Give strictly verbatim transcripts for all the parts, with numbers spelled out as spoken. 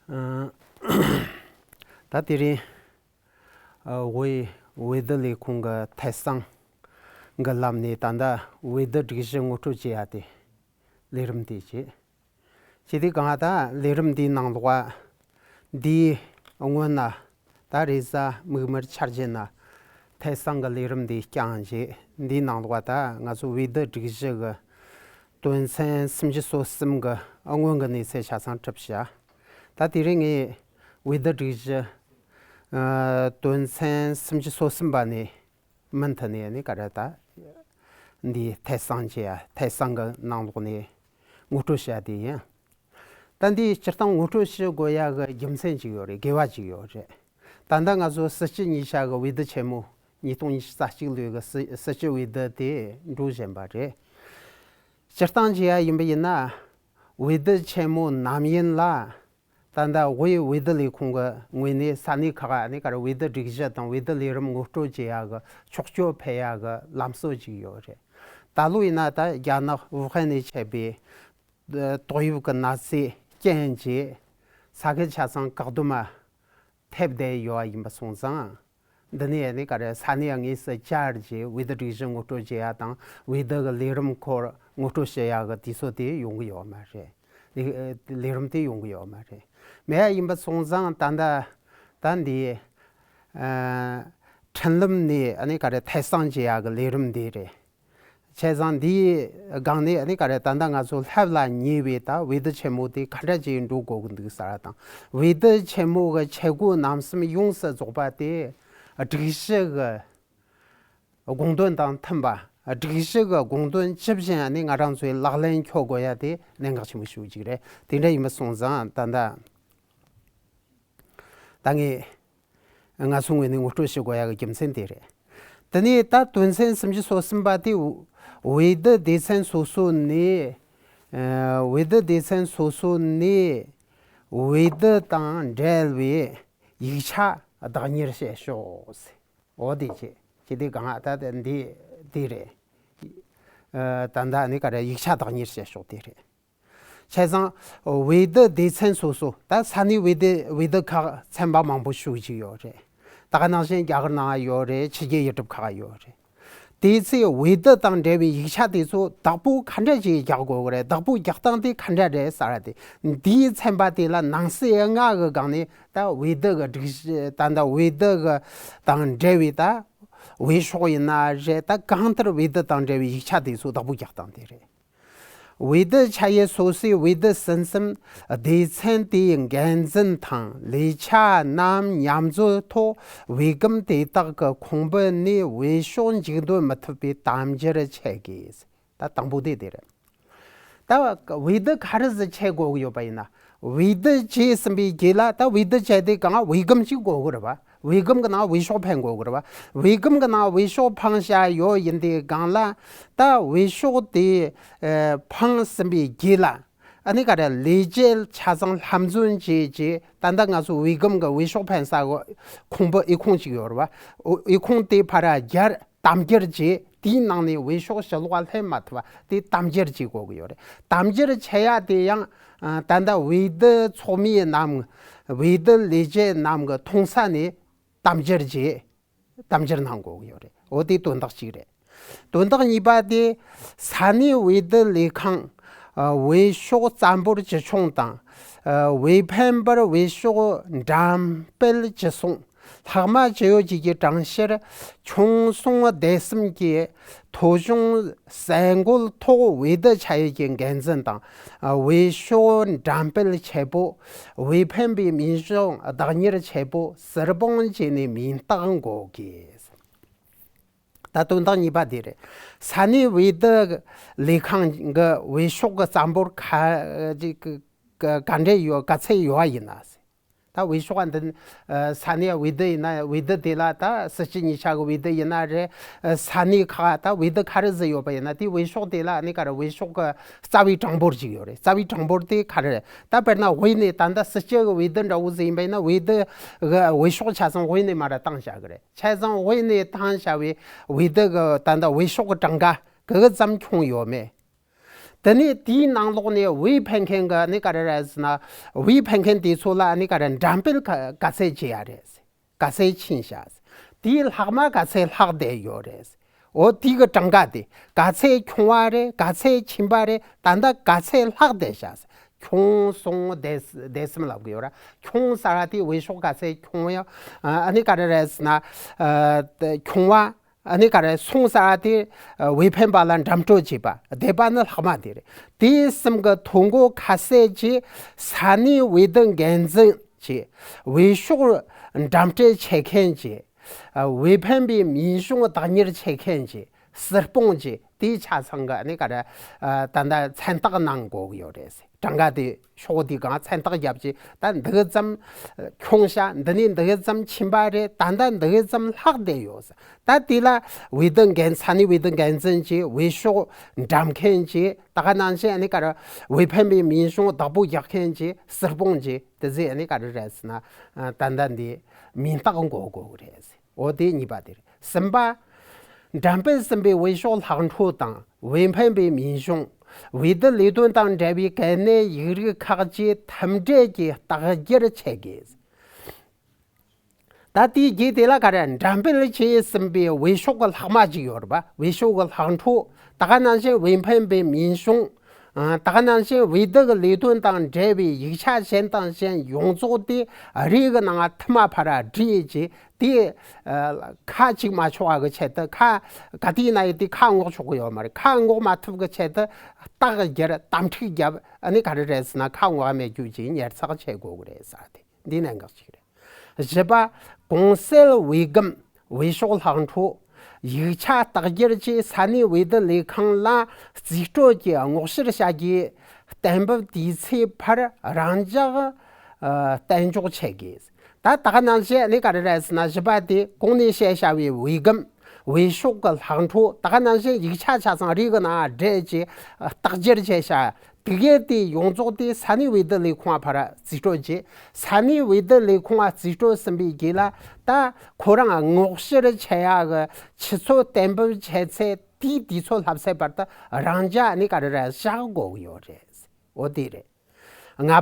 ཨ། ད་དེ་རིང་ཨ་ཝེ་ཝེ་ཏི་ལས་ཁུངས་ཀྱི་ཐད་གཙང་གི་ལམ་ནས་ད་ལྟ་ཝེ་ཏི་སྒྲིག་གཞི་ངོ་སྤྲོད་བྱེད་ཡ་དེ་ལས་རིམ་དེ་བྱེད། བྱས་དུས་གང་ལྟར་ལས་རིམ་འདིའི་ནང་ལོགས་འདིའི་སྔོན་ན་ད་རེས་གཟའ་མིག་དམར་འཆར་ཅན་ན་ཐད་གཙང་གི་ལས་རིམ་འདི་བསྐྱངས་རྗེས། འདིའི་ནང་ལོགས་ད་ང་ཚོ་ཝེ་ཏི་སྒྲིག་གཞི་གི་དོན་ཚན་སུམ་ཅུ་སོ་གསུམ་གི་སྔོན་གྱི་གནས་ཚད་ཆ་ཚང་གྲུབ་བཞག་ད་དེ་རིང་ངས་ཝེ་ཏི་སྒྲིག་གཞི་ཨ་དོན་ཚན་སུམ་ཅུ་སོ་གསུམ་པ་ནས་མུ་མཐུད་ནས་ནི་ག་རེ་ད་འདི་ཐད་གཙང་བྱེད་ཡ། ཐད་གཙང་གི་ནང་ལོགས་ནས་ངོ་སྤྲོད་བྱ་ཡ་དེ་ཡིན། ད་འདི་སྤྱིར་བཏང་ངོ་སྤྲོད་བྱེད་དགོས་ཡ་གི་རྒྱུ་མཚན་ཅིག་ཡོད་རེད། དགོས་པ་ཅིག་ཡོད་རེད། ད་ལྟ་ང་ཚོ་སྲིད་སྤྱི་གཉིས་ཆ་གི་ཝེ་ཏི་ཆེན་མོ་ཉིས་སྟོང་ཉི་ཤུ་རྩ་གཅིག་ལོའི་གི་སྲིད་སྲིད་སྤྱི་ཝེ་ཏི་དེ་འགྲོ་བཞིན་པ་རེད། སྤྱིར་བཏང་བྱེད་ཡ་ཡིན་པ་ཡིན་ན། ཝེ་ཏི་ཆེན་མོ་ནམ་ཡིན་ལ། ད་ལྟ་དབུས་ཝེ་ཏི་ལས་ཁུངས་ཀྱི་ངོས་ནས་ས་གནས་ཁག་ནས་ག་རེ་ཝེ་ཏི་སྒྲིག་གཞི་དང་ཝེ་ཏི་ལས་རིམ་ངོ་སྤྲོད་བྱེད་ཡ་གི་ཕྱོགས་བསྐྱོད་འཕེལ་ཡ་གི་ལམ་སྲོལ་ཅིག་ཡོད་རེད། ད་ལོ་ཡིན་ན་ད་རྒྱ་ནག་ཝུ་ཧན་ནས་མཆེད་པའི་ཏོག་དབྱིབས་ཀྱི་ནད་རྫས་རྐྱེན་གྱིས་ས་ཁུལ་ཆ་ཚང་བཀག་སྡོམ་ཐེབས་བསྡད་ཡོད་པ་ཡིན་པ་སོང་ཙང་། འདི་ནས་ནི་ག་རེ་ས་གནས་དངོས་སུ་བཅར་རྗེས་ཝེ་ཏི་སྒྲིག་གཞི་ངོ་སྤྲོད་བྱེད་ཡ་དང་ཝེ་ཏི་གི་ལས་རིམ་སྐོར་ངོ་སྤྲོད་བྱེད་ཡ་གི་དུས་ཚོད་དེ་ཡོང་གི་ཡོད་མ་རེད། ལས་ལས་རིམ་དེ་ཡོང་གི་ཡོད་མ་རེད། མེད་ཡ་ཡིན་པ་སོང་ཙང་ད་ལྟ་ད་འདི་ཨ་ཁྲིམས་ལམ་ནས་ཨ་ནི་ག་རེ་ཐད་གཙང་བྱེད་ཡ་གི་ལས་རིམ་འདི་རེད། བྱས་ཙང་འདིའི་སྒང་ནས་ཨ་ནི་ག་རེ་ད་ལྟ་ང་ཚོ་ལྷབ་ལ་ཉེ་བའི་ད་ཝེ་ཏི་ཆེན་མོ་དེ་ག་འདྲ་ཅིག་འགྲོ་དགོས་ཀྱི་འདུག་ཟེར་བ་དང་། ཝེ་ཏི་ཆེན་མོ་གི་བྱེད་སྒོ་རྣམ་གསུམ་ཡོངས་སུ་རྫོགས་པ་དེ་སྒྲིག་གཞི་གི་དགོངས་དོན་དང་མཐུན་པ། སྒྲིག་གཞི་གི་དགོངས་དོན་ཇི་བཞིན་ཨ་ནི་ང་རང་ཚོས་ལག་ལེན་འཁྱོལ་དགོས་ཡ་དེ་གནད་འགག་ཆེན་པོ་ཞིག་ཅིག་རེད། དེ་འདྲ་ཡིན་པ་སོང་ཙང་ད་ལྟ་ད་ངས་ང་ཚོའི་ངོས་ནས་ངོ་སྤྲོད་བྱེད་དགོས་ཡ་གི་རྒྱུ་མཚན་དེ་རེད། དེ་ནས་ད་དོན་ཚན་སུམ་ཅུ་སོ་གསུམ་པ་དེ་ཝེ་ཏི་སྡེ་ཚན་སོ་སོ་ནས་ཨ་ཝེ་ཏི་སྡེ་ཚན་སོ་སོ་ནས་ཝེ་ཏི་དང་འབྲེལ་བའི་ཡིག་ཆ་བདག་གཉེར་བྱེད་ཕྱོགས་ཟེར། འོ་དེ་བྱས་བྱས་དེ་གང་ད་དེ་འདི་དེ་རེད། ཨ་ད་ད་ནི་ག་རེ་ཡིག་ཆ་བདག་གཉེར་བྱེད་ཕྱོགས་དེ་རེད། བྱས་ཙང་ཝེ་ཏི་སྡེ་ཚན་སོ་སོ་ད་ས་གནས་ཝེ་ཏི་ཝེ་ཏི་ཁག་ཚན་པ་མང་པོ་ཞིག་ཅིག་ཡོད་རེད། ད་ག་ནང་བཞིན་རྒྱ་གར་ནང་ཡོད་རེད། ཕྱི་རྒྱལ་ཡུལ་གྲུ་ཁག་ཡོད་རེད། དེའི་ཚེ་ཝེ་ཏི་དང་འབྲེལ་བའི་ཡིག་ཆ་དེ་ཚོ་བདག་པོ་ག་འདྲ་ཅིག་རྒྱག་དགོས་ཀྱི་རེད། བདག་པོ་རྒྱག་སྟངས་དེ་ག་འདྲ་རེད་ཟེར་བ་དེ། འདིའི་ཚན་པ་དེ་ལ་ནང་གསེས་ལྔ་གི་སྒང་ནས་ད་ཝེ་ཏི་གི་སྒྲིག་གཞི་ད་ད་ཝེ་ཏི་གི་དང་འབྲེལ་བའི་ད་འོས་ཤོག་ཡིན་ན་རེད། ད་གང་ལྟར་ཝེ་ཏི་དང་འབྲེལ་བའི་ཡིག་ཆ་དེ་ཚོ་བདག་པོ་རྒྱག་སྟངས་དེ་རེད། ཝེ་ཏི་ཆ་ཡེ་སོ་སོའི་ཝེ་ཏི་ཟིན་གསུམ་སྡེ་ཚན་དེའི་འགན་འཛིན་དང་ལས་བྱ་རྣམས་མཉམ་འཛོལ་ཐོག་ཝེ་སྒམ་དེ་དག་གི་ཁོངས་མི་ནས་འོས་ཤོག་འཇུག་འདོན་མི་ཐུབ་པའི་དམ་བཅར་བྱེད་དགོས། ད་དང་པོ་དེ་དེ་རེད། ད་ཝེ་ཏི་ག་རེ་ཟིག་བྱེད་དགོས་ཀྱི་ཡོད་པ་ཡིན་ན། ཝེ་ཏི་བྱས་ཟིན་པའི་རྗེས་ལ་ད་ཝེ་ཏི་བྱས་དེ་གང་ཝེ་སྒམ་ཞིག་དགོས་ཀྱི་རེད་པ། ཝེ་སྒམ་གི་ནང་འོས་ཤོག་འཕེན་དགོས་ཀྱི་རེད་པ། ཝེ་སྒམ་གི་ནང་འོས་ཤོག་འཕངས་བཞག་ཡོད་ཡིན་དེ་གང་ལ། ད་འོས་ཤོག་དེ་ཨ་འཕངས་ཟིན་པའི་རྗེས་ལ་ཨ་ནི་ག་རེ་ལས་བྱེད་ཆ་ཚང་ལྷན་འཛོམས་བྱས་རྗེས། ད་ལྟ་ང་ཚོ་ཝེ་སྒམ་གི་འོས་ཤོག་འཕེན་ས་གི་ཁོངས་མི་ཨི་ཁུང་ཅིག་ཡོད་རེད་པ། ཨི་ཁུང་དེ་ཕར་རྒྱར་དམ་བཅར་བྱས། དེའི་ནང་ནས་འོས་ཤོག་ཕྱི་ལོགས་ལ་ལྷན་མ་ཐུབ་པ་དེ་དམ་བཅར་བྱེད་དགོས་ཀྱི་ཡོད་རེད། དམ་བཅར་བྱེད་ཡ་དེ་ཡང་ཨ་ད་ལྟ་ཝེ་ཏི་ཚོགས་མི་རྣམས་ཝེ་ཏི་ལས་བྱེད་རྣམས་ཀྱི་མཐོང་ས་ནས་དམ་བཅར་བྱེད། དམ་བཅར་གནང་དགོས་ཀྱི་ཡོད་རེད། འོ་དེ་དོན་དག་གཅིག་རེད། དོན་དག་གཉིས་པ་དེ་ས་གནས་ཝེ་ཏི་ལས་ཁང་ཨ་འོས་ཤོག་རྩ་འབོར་ཇི་ཆུང་དང་། ཨ་འོས་འཕེན་པར་འོས་ཤོག་འགྲེམས་སྤེལ་ཇི་སོང་། ལྷག་མ་ཇི་ཡོད་བཅས་ཀྱི་གྲངས་བཤེར་ཆུང་སུང་སྡེ་གསུམ་གྱི་ཐོ་གཞུང་གསལ་འགོད་ཐོག་ཝེ་ཏི་ཆ་ཡེ་གི་འགན་འཛིན་དང་འོས་ཤོག་འགྲེམས་སྤེལ་བྱེད་པོ། འོས་འཕེན་པའི་མིང་གཞུང་བདག་གཉེར་བྱེད་པོ་ཟུར་དཔང་བྱས་ནས་མིང་རྟགས་འགོད་དགོས། ད་དོན་དག་གཉིས་པ་དེ་རེད། ས་གནས་ཝེ་ཏི་ལས་ཁང་གི་འོས་ཤོག་གི་རྩ་འབོར་ག་ག་ག་འདྲས་ཡོད་ག་ཚད་ཡོད་པ་ཡིན་ན། ད་འོས་ཤོག་འདི་ཨ་ས་གནས་ཝེ་ཏི་ཡིན་ན་ཝེ་ཏི་དེ་ལ་ད་སྲིད་སྤྱི་གཉིས་ཆ་གི་ཝེ་ཏི་ཡིན་ན་རེད། ཨ་ས་གནས་ཁག་ད་ཝེ་ཏི་ག་རེ་ཟིག་ཡོད་པ་ཡིན་ན་དེ་འོས་ཤོག་དེ་ལ་ཨ་ནི་ག་རེ་འོས་ཤོག་གི་རྩ་བའི་གྲངས་འབོར་ཅིག་ཡོད་རེད། རྩ་བའི་གྲངས་འབོར་དེ་ག་རེ་རེད། ད་དཔེར་ན་དབུས་ནས་ད་ལྟ་སྲིད་སྤྱི་གི་ཝེ་ཏི་འདྲ་བོ་ཟིག་ཡིན་པ་ཡིན་ན་ཝེ་ཏི་གི་འོས་ཤོག་ཆ་ཚང་དབུས་ནས་མར་བཏང་བཞག་གི་རེད། བྱས་ཙང་དབུས་ནས་བཏང་བཞག་པའི་ཝེ་ཏི་གི་ད་ལྟ་འོས་ཤོག་གི་གྲངས་ཀ་གི་ཙམ་ཁྱོན་ཡོད་མེད། དེ་ནས་དེའི་ནང་ལོགས་ནས་འོས་འཕེན་མཁན་གྱི་ནི་ག་རེ་རེད་ཟེར་ན། འོས་འཕེན་མཁན་དེ་ཚོ་ལ་ནི་ག་རེ་འགྲེམས་སྤེལ་ག་ག་ཚད་བྱེད་ཡ་རེད། ག་ཚད་ཕྱིན་བྱ། དེའི་ལྷག་མ་ག་ཚད་ལྷག་བསྡད་ཡོད་རེད། འོ་དེ་གི་གྲངས་ཀ་དེ་ག་ཚད་ཁྱོང་བ་རེད། ག་ཚད་ཕྱིན་པ་རེད། ད་ལྟ་ག་ཚད་ལྷག་བསྡད་བྱ། ཁྱོང་སོང་བསྡད་བསྡད་སེམས་ལབ་གི་ཡོད་ར། ཁྱོང་ཟེར་བ་དེ་འོས་ཤོག་ག་ཚད་ཁྱོང་ཡ། ཨ་ནི་ག་རེ་རེད་ཟེར་ན། ཨ་ཁྱོང་བ། ཨ་ནི་ག་རེ་སོང་ཟེར་བ་དེ་འོས་འཕེན་པ་ལ་འགྲེམས་སྤྲོད་བྱས་པ་བསྡད་པ་ནི་ལྷག་མ་དེ་རེད། དེ་གསུམ་གི་ཐོ་འགོད་ཁ་གསལ་གྱི་ས་གནས་འོས་བསྡུ་འགན་འཛིན་གྱི་འོས་ཤོག་འགྲེམས་སྤྲོད་བྱེད་མཁན་གྱི། ཨ་འོས་འཕེན་པའི་མིང་གཞུང་བདག་གཉེར་བྱེད་མཁན་གྱི་ཟུར་སྤོང་གྱི་དེའི་ཆ་ཚང་གི་ཨ་ནི་ག་རེ། ཨ་ད་ལྟ་མཚན་རྟགས་གནང་དགོས་ཀྱི་ཡོད་རེད། གྲངས་ཀ་དེ་ཤོག་དེའི་སྒང་མཚན་རྟགས་བརྒྱབ་ཀྱི་ད་འདི་ཙམ་ཁྱོང་བྱ། འདི་ནས་འདི་ཙམ་ཕྱིན་པ་རེད། ད་ལྟ་འདི་ཙམ་ལྷག་བསྡད་ཡོད། ད་དེ་ལ་འོས་བསྡུ་འགན་ས་གནས་འོས་བསྡུ་འགན་འཛིན་གྱི་འོས་ཤོག་འགྲེམས་མཁན་གྱི་ད་ག་ནང་བཞིན་ཨ་ནི་ག་རེ་འོས་འཕེན་པའི་མིང་གཞུང་བདག་པོ་རྒྱག་མཁན་གྱི་ཟུར་སྤོང་གྱི་དེ་ཚོས་ཨ་ནི་ག་རེ་རེད་ཟེར་ན། ད་ལྟ་འདི་མིང་རྟགས་འགོད་དགོས་ཀྱི་རེད། འོ་དེ་གཉིས་པ་དེ་རེད། གསུམ་པ། འགྲེམས་སྤེལ་ཟིན་པའི་འོས་ཤོག་ལྷག་འཕྲོ་དང་འོས་འཕེན་པའི་མིང་གཞུང་། འོས་བསྡུ་ལས་དོན་དང་འབྲེལ་བའི་གལ་གནད་ཡིག་རིགས་ཁག་བཅས་ཐམས་ཅད་ཀྱི་རྟགས་འགྱུར་བྱེད་དགོས། ད་དེའི་རྗེས་དེ་ལ་ག་རེ་འགྲེམས་སྤེལ་བྱས་ཟིན་པའི་འོས་ཤོག་གི་ལྷག་མ་ཅིག་ཡོད་རེད་པ། འོས་ཤོག་གི་ལྷག་འཕྲོ། ད་ག་ནང་བཞིན་འོས་འཕེན་པའི་མིང་གཞུང་། ཨ་ད་ག་ནང་བཞིན་འོས་བསྡུ་གི་ལས་དོན་དང་འབྲེལ་བའི་ཡིག་ཆ་གཞན་དང་གཞན་ཡོངས་རྫོགས་དེ་རེའུ་གི་ནང་ཐུར་མ་ཕར་བྲིས་རྗེས་དེ་ཨ་ཁ་གཅིག་མ་ཆོག་པ་གི་ཆེད་དུ། ཁ་ག་དུས་ན་ཡོད་དེ་ཁ་སྔོག་ཆོག་གི་ཡོད་མ་རེད། ཁ་སྔོག་མ་ཐུབ་གི་ཆེད་དུ་རྟགས་བསྒྱུར་དམ་ཕྲུག་བརྒྱབ། ཨ་ནི་ག་རེ་རེད་ཟེར་ན་ཁ་སྔོག་མེད་རྒྱུ་ཅིག་ཉར་ཚགས་བྱེད་དགོས་གི་རེད་ཟེར་ཏེ་འདི་གནད་འགག་ཅིག་རེད། བཞི་པ། གོང་གསལ་འོས་སྒམ། འོས་ཤོག་ལྷག་འཕྲོ། ཡིག་ཆ་རྟགས་བསྒྱུར་བཅས་ས་གནས་འོས་བསྡུ་ལས་ཁང་ལ་རྩིས་སྤྲོད་ཀྱི་སྔོག་བཤེར་བྱ་རྒྱུའི་གཏན་འབེབས་དུས་ཚོད་ཕར་རང་འཇགས་ཨ་གཏན་འཇོག་བྱེད་དགོས། ད་ད་ག་ནང་བཞིན་ཨ་ནི་ག་རེ་རེད་ཟེར་ན། བཞི་པ་དེ་གོང་ནས་བཤད་བྱ་བའི་འོས་སྒམ། འོས་ཤོག་གི་ལྷག་འཕྲོ། ད་ག་ནང་བཞིན་ཡིག་ཆ་ཆ་ཚང་རེའུ་གི་ནང་བྲིས་རྗེས་རྟགས་བསྒྱུར་བྱས་བྱ། དེ་གས་དེ་ཡོངས་རྫོགས་དེ་ས་གནས་འོས་བསྡུ་ལས་ཁུངས་ཕར་རྩིས་སྤྲོད་བྱས། ས་གནས་འོས་བསྡུ་ལས་ཁུངས་རྩིས་སྤྲོད་ཟིན་པའི་རྗེས་ལ་ད་ཁོ་རང་སྔོག་བཤེར་བྱེད་ཡག་གི་ཆུ་ཚོད་གཏན་འབེབས་བྱས་ཚེ་དེའི་དུས་ཚོད་ལྷག་ཚར་བར་དུ་རང་འཇགས་ནས་ག་རེ་རེད་བཞག་དགོས་ཀྱི་ཡོད་རེད། འོ་དེ་རེད། ལྔ་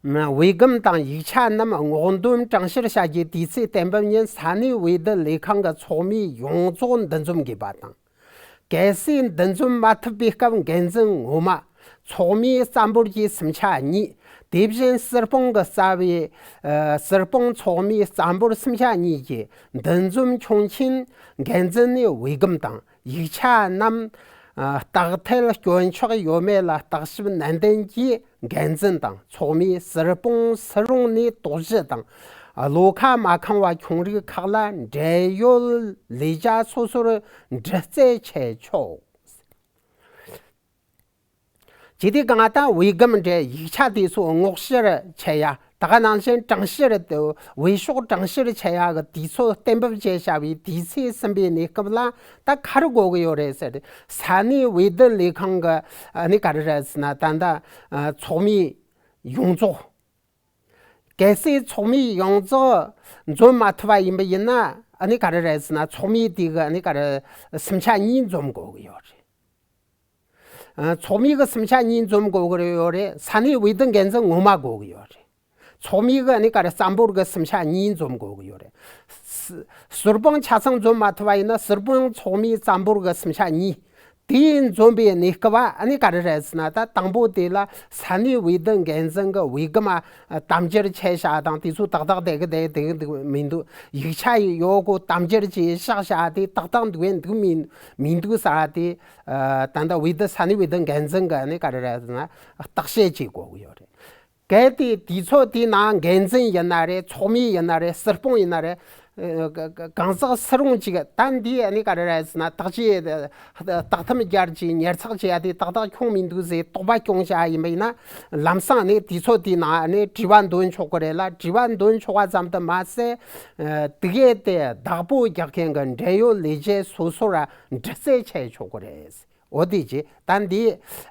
པ། འོས་སྒམ་དང་ཡིག་ཆ་རྣམས་སྔོག་འདོན་གྲངས་བཤེར་བྱ་རྒྱུའི་དུས་ཚོད་གཏན་འབེབས་ཉིན་ས་གནས་འོས་བསྡུ་ལས་ཁང་གི་ཚོགས་མི་ཡོངས་རྫོགས་འདུ་འཛོམས་དགོས་པ་དང་། གལ་སྲིད་འདུ་འཛོམས་མ་ཐུབ་པའི་སྐབས་འགན་འཛིན་ངོ་མ། ཚོགས་མིའི་རྩ་འབོར་གྱི་སུམ་ཆ་གཉིས། དེ་བཞིན་ཟུར་སྤོང་གི་རྩ་བའི་ཨ་ཟུར་སྤོང་ཚོགས་མིའི་རྩ་འབོར་སུམ་ཆ་གཉིས་ཀྱིས་འདུ་འཛོམས་ཁྱོན་ཆེན་འགན་འཛིན་ནས་འོས་སྒམ་དང་ཡིག་ཆ་རྣམས་ཨ་རྟགས་ཐད་སྐྱོན་ཆག་ཡོད་མེད་ལ་བརྟག་ཞིབ་ནན་ཏན་གྱིས་འགན་འཛིན་དང་ཚོགས་མིའི་ཟུར་སྤོང་སུ་རུང་ནས་དོགས་གཞི་དང་བློ་ཁ་མ་ཁེངས་པ་ཁྱོང་རིགས་ཁག་ལ་འབྲེལ་ཡོད་ལས་བྱ་སོ་སོར་འདྲི་རྩད་བྱས་ཆོག། ཇི་སྟེ་གང་ལྟར་འོས་སྒམ་འདྲའི་ཡིག་ཆ་དེ་ཚོ་སྔོག་བཤེར་བྱེད་ཡ། ད་ག་ནང་བཞིན་གྲངས་བཤེར་དེ་འོས་ཤོག་གྲངས་བཤེར་བྱེད་ཡ་གི་དུས་ཚོད་གཏན་འབེབས་བྱས་བྱ་བའི་དུས་ཚོད་ཟིན་པའི་གནས་སྐབས་ལ་ད་ག་རེ་དགོས་ཀྱི་ཡོད་རེད་ཟེར་ཏེ། ས་གནས་འོས་བསྡུ་ལས་ཁང་གི་ཨ་ནི་ག་རེ་རེད་ཟེར་ན། ད་ལྟ་ཨ་ཚོགས་མི་ཡོངས་རྫོགས། གལ་སྲིད་ཚོགས་མི་ཡོངས་རྫོགས་འཛོམས་མ་ཐུབ་པ་ཡིན་པ་ཡིན་ན། ཨ་ནི་ག་རེ་རེད་ཟེར་ན། ཚོགས་མི་དེ་གི་ཨ་ནི་ག་རེ་སུམ་ཆ་གཉིས་འཛོམས་དགོས་ཀྱི་ཡོད་རེད། ཨ་ཚོགས་མི་གི་སུམ་ཆ་གཉིས་འཛོམས་དགོས་ཀྱི་ཡོད་རེད། ས་གནས་འོས་བསྡུ་འགན་འཛིན་ངོ་མ་དགོས་ཀྱི་ཡོད་རེད། ཚོགས་མི་གི་ཨ་ནི་ག་རེ་རྩ་འབོར་གི་སུམ་ཆ་གཉིས་འཛོམས་དགོས་ཀྱི་ཡོད་རེད། ཟུར་ཟུར་དཔང་ཆ་ཚང་འཛོམས་མ་ཐུབ་པ་ཡིན་ན་ཟུར་དཔང་ཚོགས་མིའི་རྩ་འབོར་གི་སུམ་ཆ་གཉིས། དེའི་འཛོམས་པའི་གནས་སྐབས་ཨ་ནི་ག་རེ་རེད་ཟེར་ན། ད་དང་པོ་དེ་ལ་ས་གནས་འོས་བསྡུ་འགན་འཛིན་གི་འོས་སྒམ་དམ་འཇལ་བྱས་བཞག་དང་དེ་ཚོ་ཏག་ཏག་བསྡད་གི་བསྡད་བསྡད་གི་འདུག་མི་འདུག་ཡིག་ཆ་ཡོད་གོ་དམ་འཇལ་བྱས་བཞག་བཞག་དེ་ཏག་ཏག་འདུག་གི་འདུག་མི་མི་འདུག་ཟེར་དེ། ད་ལྟ་འོས་བསྡུ་ས་གནས་འོས་བསྡུ་འགན་འཛིན་གི་ཨ་ནི་ག་རེ་རེད་ཟེར་ན་བརྟག་དཔྱད་བྱེད་དགོས་ཀྱི་ཡོད་རེད། གལ་ཏེ་དུས་ཚོད་དེའི་ནང་འགན་འཛིན་ཡིན་ན་རེད། ཚོགས་མི་ཡིན་ན་རེད། ཟུར་དཔང་ཡིན་ན་རེད། ཨ་ག་གང་ཟག་སུ་རུང་ཅིག་ད་འདི་ཨ་ནི་ག་རེ་རེད་ཟེར་ན། བརྟག་དཔྱད་བརྟག་ཐམ་རྒྱར་གྱི་ཉར་ཚགས་བྱས་ཡ་དེ་ཏག་ཏག་ཁྱོང་མི་འདུག་ཟེར་དོགས་པ་སྐྱོང་བྱ་ཡ་ཡིན་པ་ཡིན་ན། ལམ་སང་ཨ་ནི་དུས་ཚོད་དེའི་ནང་ཨ་ནི་དྲི་བ་འདོན་ཆོག་གི་རེད་ལ། དྲི་བ་འདོན་ཆོག་པ་ཙམ་དུ་མ་ཟད། ཨ་དེ་གས་དེ་བདག་པོ་རྒྱག་མཁན་གྱི་འབྲེལ་ཡོད་ལས་བྱེད་སོ་སོ་ར་འདྲི་རྩད་བྱས་ཆོག་གི་རེད། འོ་དེ་རྗེས་ད་འདི་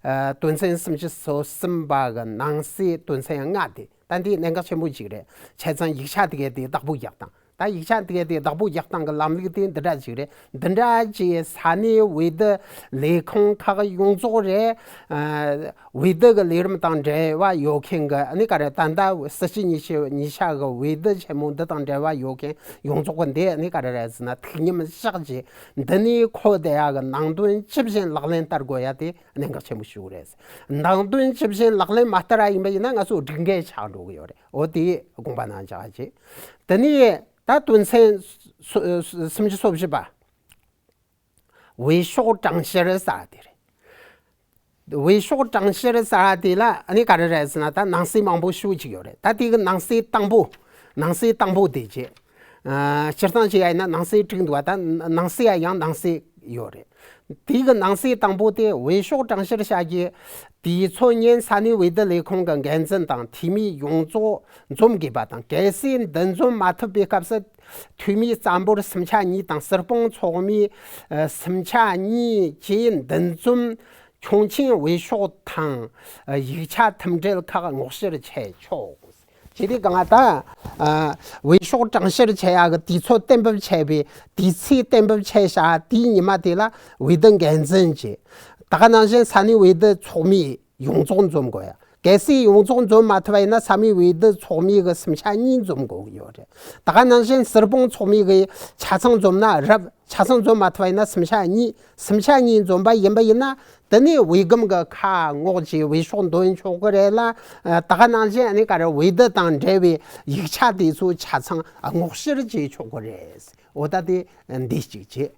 ཨ་དོན་ཚན་སུམ་ཅུ་སོ་གསུམ་པ་གི་ནང་གསེས་དོན་ཚན་ལྔ་དེ་ད་འདི་གནད་འགག་ཆེན་པོ་ཅིག་རེད། བྱས་ཙང་ཡིག་ཆ་དེ་གའི་དེ་བདག་པོ་རྒྱག་དང་ ད་ཡིག་ཆ་དེ་གའི་དེ་བདག་པོ་རྒྱག་སྟངས་ཀྱི་ལམ་ལུགས་དེ་འདི་འདྲ་ཞིག་རེད། འདི་འདྲ་ཅིག་ས་གནས་འོས་བསྡུ་ལས་ཁུངས་ཁག་ཡོངས་རྫོགས་རེད། ཨ། འོས་བསྡུ་གི་ལས་རིམ་དང་འབྲེལ་བ་ཡོད་མཁན་གྱི་ཨ་ནི་ག་རེ། ད་ལྟ་སྲིད་སྤྱི་ཉི་ཤུ་ཉིས་ཆ་གི་འོས་བསྡུ་ཆེན་མོ་འདི་དང་འབྲེལ་བ་ཡོད་མཁན་ཡོངས་རྫོགས་གི་འདི་ཨ་ནི་ག་རེ་རེད་ཟེར་ན། ཐུགས་མཉམ་བཞག་རྗེས་འདི་ནས་ཁོ་བསྡད་ཡག་གི་ནང་དོན་ཇི་བཞིན་ལག་ལེན་བསྟར་དགོས་ཡ་དེ་གནད་འགག་ཆེན་པོ་ཞིག་རེད། ནང་དོན་ཇི་བཞིན་ལག་ལེན་མ་བསྟར་བ་ཡིན་པ་ཡིན་ན་ང་ཚོ་སྒྲིག་འགལ་ཆགས་འགྲོ་གི་ཡོད་རེད། འོ་དེ་དགོངས་པ་ན་འཇགས་བྱེད། དེ་ནས་ད་དོན་ཚན་སོ- སོ- སུམ་ཅུ་སོ་བཞི་པ། འོས་ཤོག་གྲངས་བཤེར་ཟེར་བ་དེ་རེད། འོས་ཤོག་གྲངས་བཤེར་ཟེར་བ་དེ་ལ་ཨ་ནི་ག་རེ་རེད་ཟེར་ན། ད་ནང་གསེས་མང་པོ་ཞེ་པོ་ཅིག་ཡོད་རེད། ད་དེ་གི་ནང་གསེས་དང་པོ། ནང་གསེས་དང་པོ་དེ་བྱས། ཨ། སྤྱིར་བཏང་བྱས་ཡ་ཡིན་ན་ནང་གསེས་དྲུག་འདུག་བ། ད་ནང་གསེས་ཡ་ཡང་ནང་གསེས་ཡོད་རེད། དེ་གི་ནང་གསེས་དང་པོ་དེ། འོས་ཤོག་གྲངས་བཤེར་བྱ་རྒྱུའི་དུས་ཚོད་ཉིན་ས་གནས་འོས་བསྡུ་ལས་ཁུངས་ཀྱི་འགན་འཛིན་དང་འཐུས་མི་ཡོངས་རྫོགས་འཛོམས་དགོས་པ་དང་། གལ་སྲིད་འདུ་འཛོམས་མ་ཐུབ་པའི་སྐབས་སུ་འཐུས་མིའི་རྩ་འབོར་སུམ་ཆ་གཉིས་དང་། སྲིད་དཔོན་ཚོགས་མིའི་ཨ་སུམ་ཆ་གཉིས་བཅས་འདུ་འཛོམས་ཁྱོན་ཆེན་འོས་ཤོག་དང་ཡིག་ཆ་མཐུན་འབྲེལ་ཁག་སྔོག་བཤེར་བྱས་ཆོག། བྱས་དུས་གང་ལྟར། ཨ། འོས་ཤོག་གྲངས་བཤེར་བྱེད་ཡག་གི་དུས་ཚོད་གཏན་འབེབས་བྱས་པའི་དུས་ཚིགས་གཏན་འབེབས་བྱས་བཞག་དེའི་ཉི་མ་དེ་ལ་འོས་བསྡུ་འགན་འཛིན་གྱིས། ད་ག་ནང་བཞིན་ས་གནས་འོས་བསྡུ་ཚོགས་མི་ཡོངས་རྫོགས་འཛོམས་དགོས་ཡ། གལ་སྲིད་ཡོངས་རྫོགས་འཛོམས་མ་ཐུབ་པ་ཡིན་ན་ས་གནས་འོས་བསྡུ་ཚོགས་མི་གི་སུམ་ཆ་གཉིས་འཛོམས་དགོས་ཀྱི་ཡོད་རེད། ད་ག་ནང་བཞིན་སྲིད་དཔོན་ཚོགས་མི་གི་ཆ་ཚང་འཛོམས་ན་རབ། ཆ་ཚང་འཛོམས་མ་ཐུབ་པ་ཡིན་ན་སུམ་ཆ་གཉིས། སུམ་ཆ་གཉིས་འཛོམས་པ་ཡིན་པ་ཡིན་ན། དེ་ནས་འོས་སྒམ་གྱི་ཁ་སྔོག་བྱས་འོས་ཤོག་འདོན་ཆོག་གི་རེད་ལ། ཨ། ད་ག་ནང་བཞིན་ཨ་ནི་ག་རེ། འོས་བསྡུ་དང་འབྲེལ་བའི་ཡིག་ཆ་དེ་ཚོ་ཆ་ཚང་སྔོག་བཤེར་བྱེད་ཆོག་གི་རེད། འོ་ད་དེ་འདི་གཅིག་བྱས།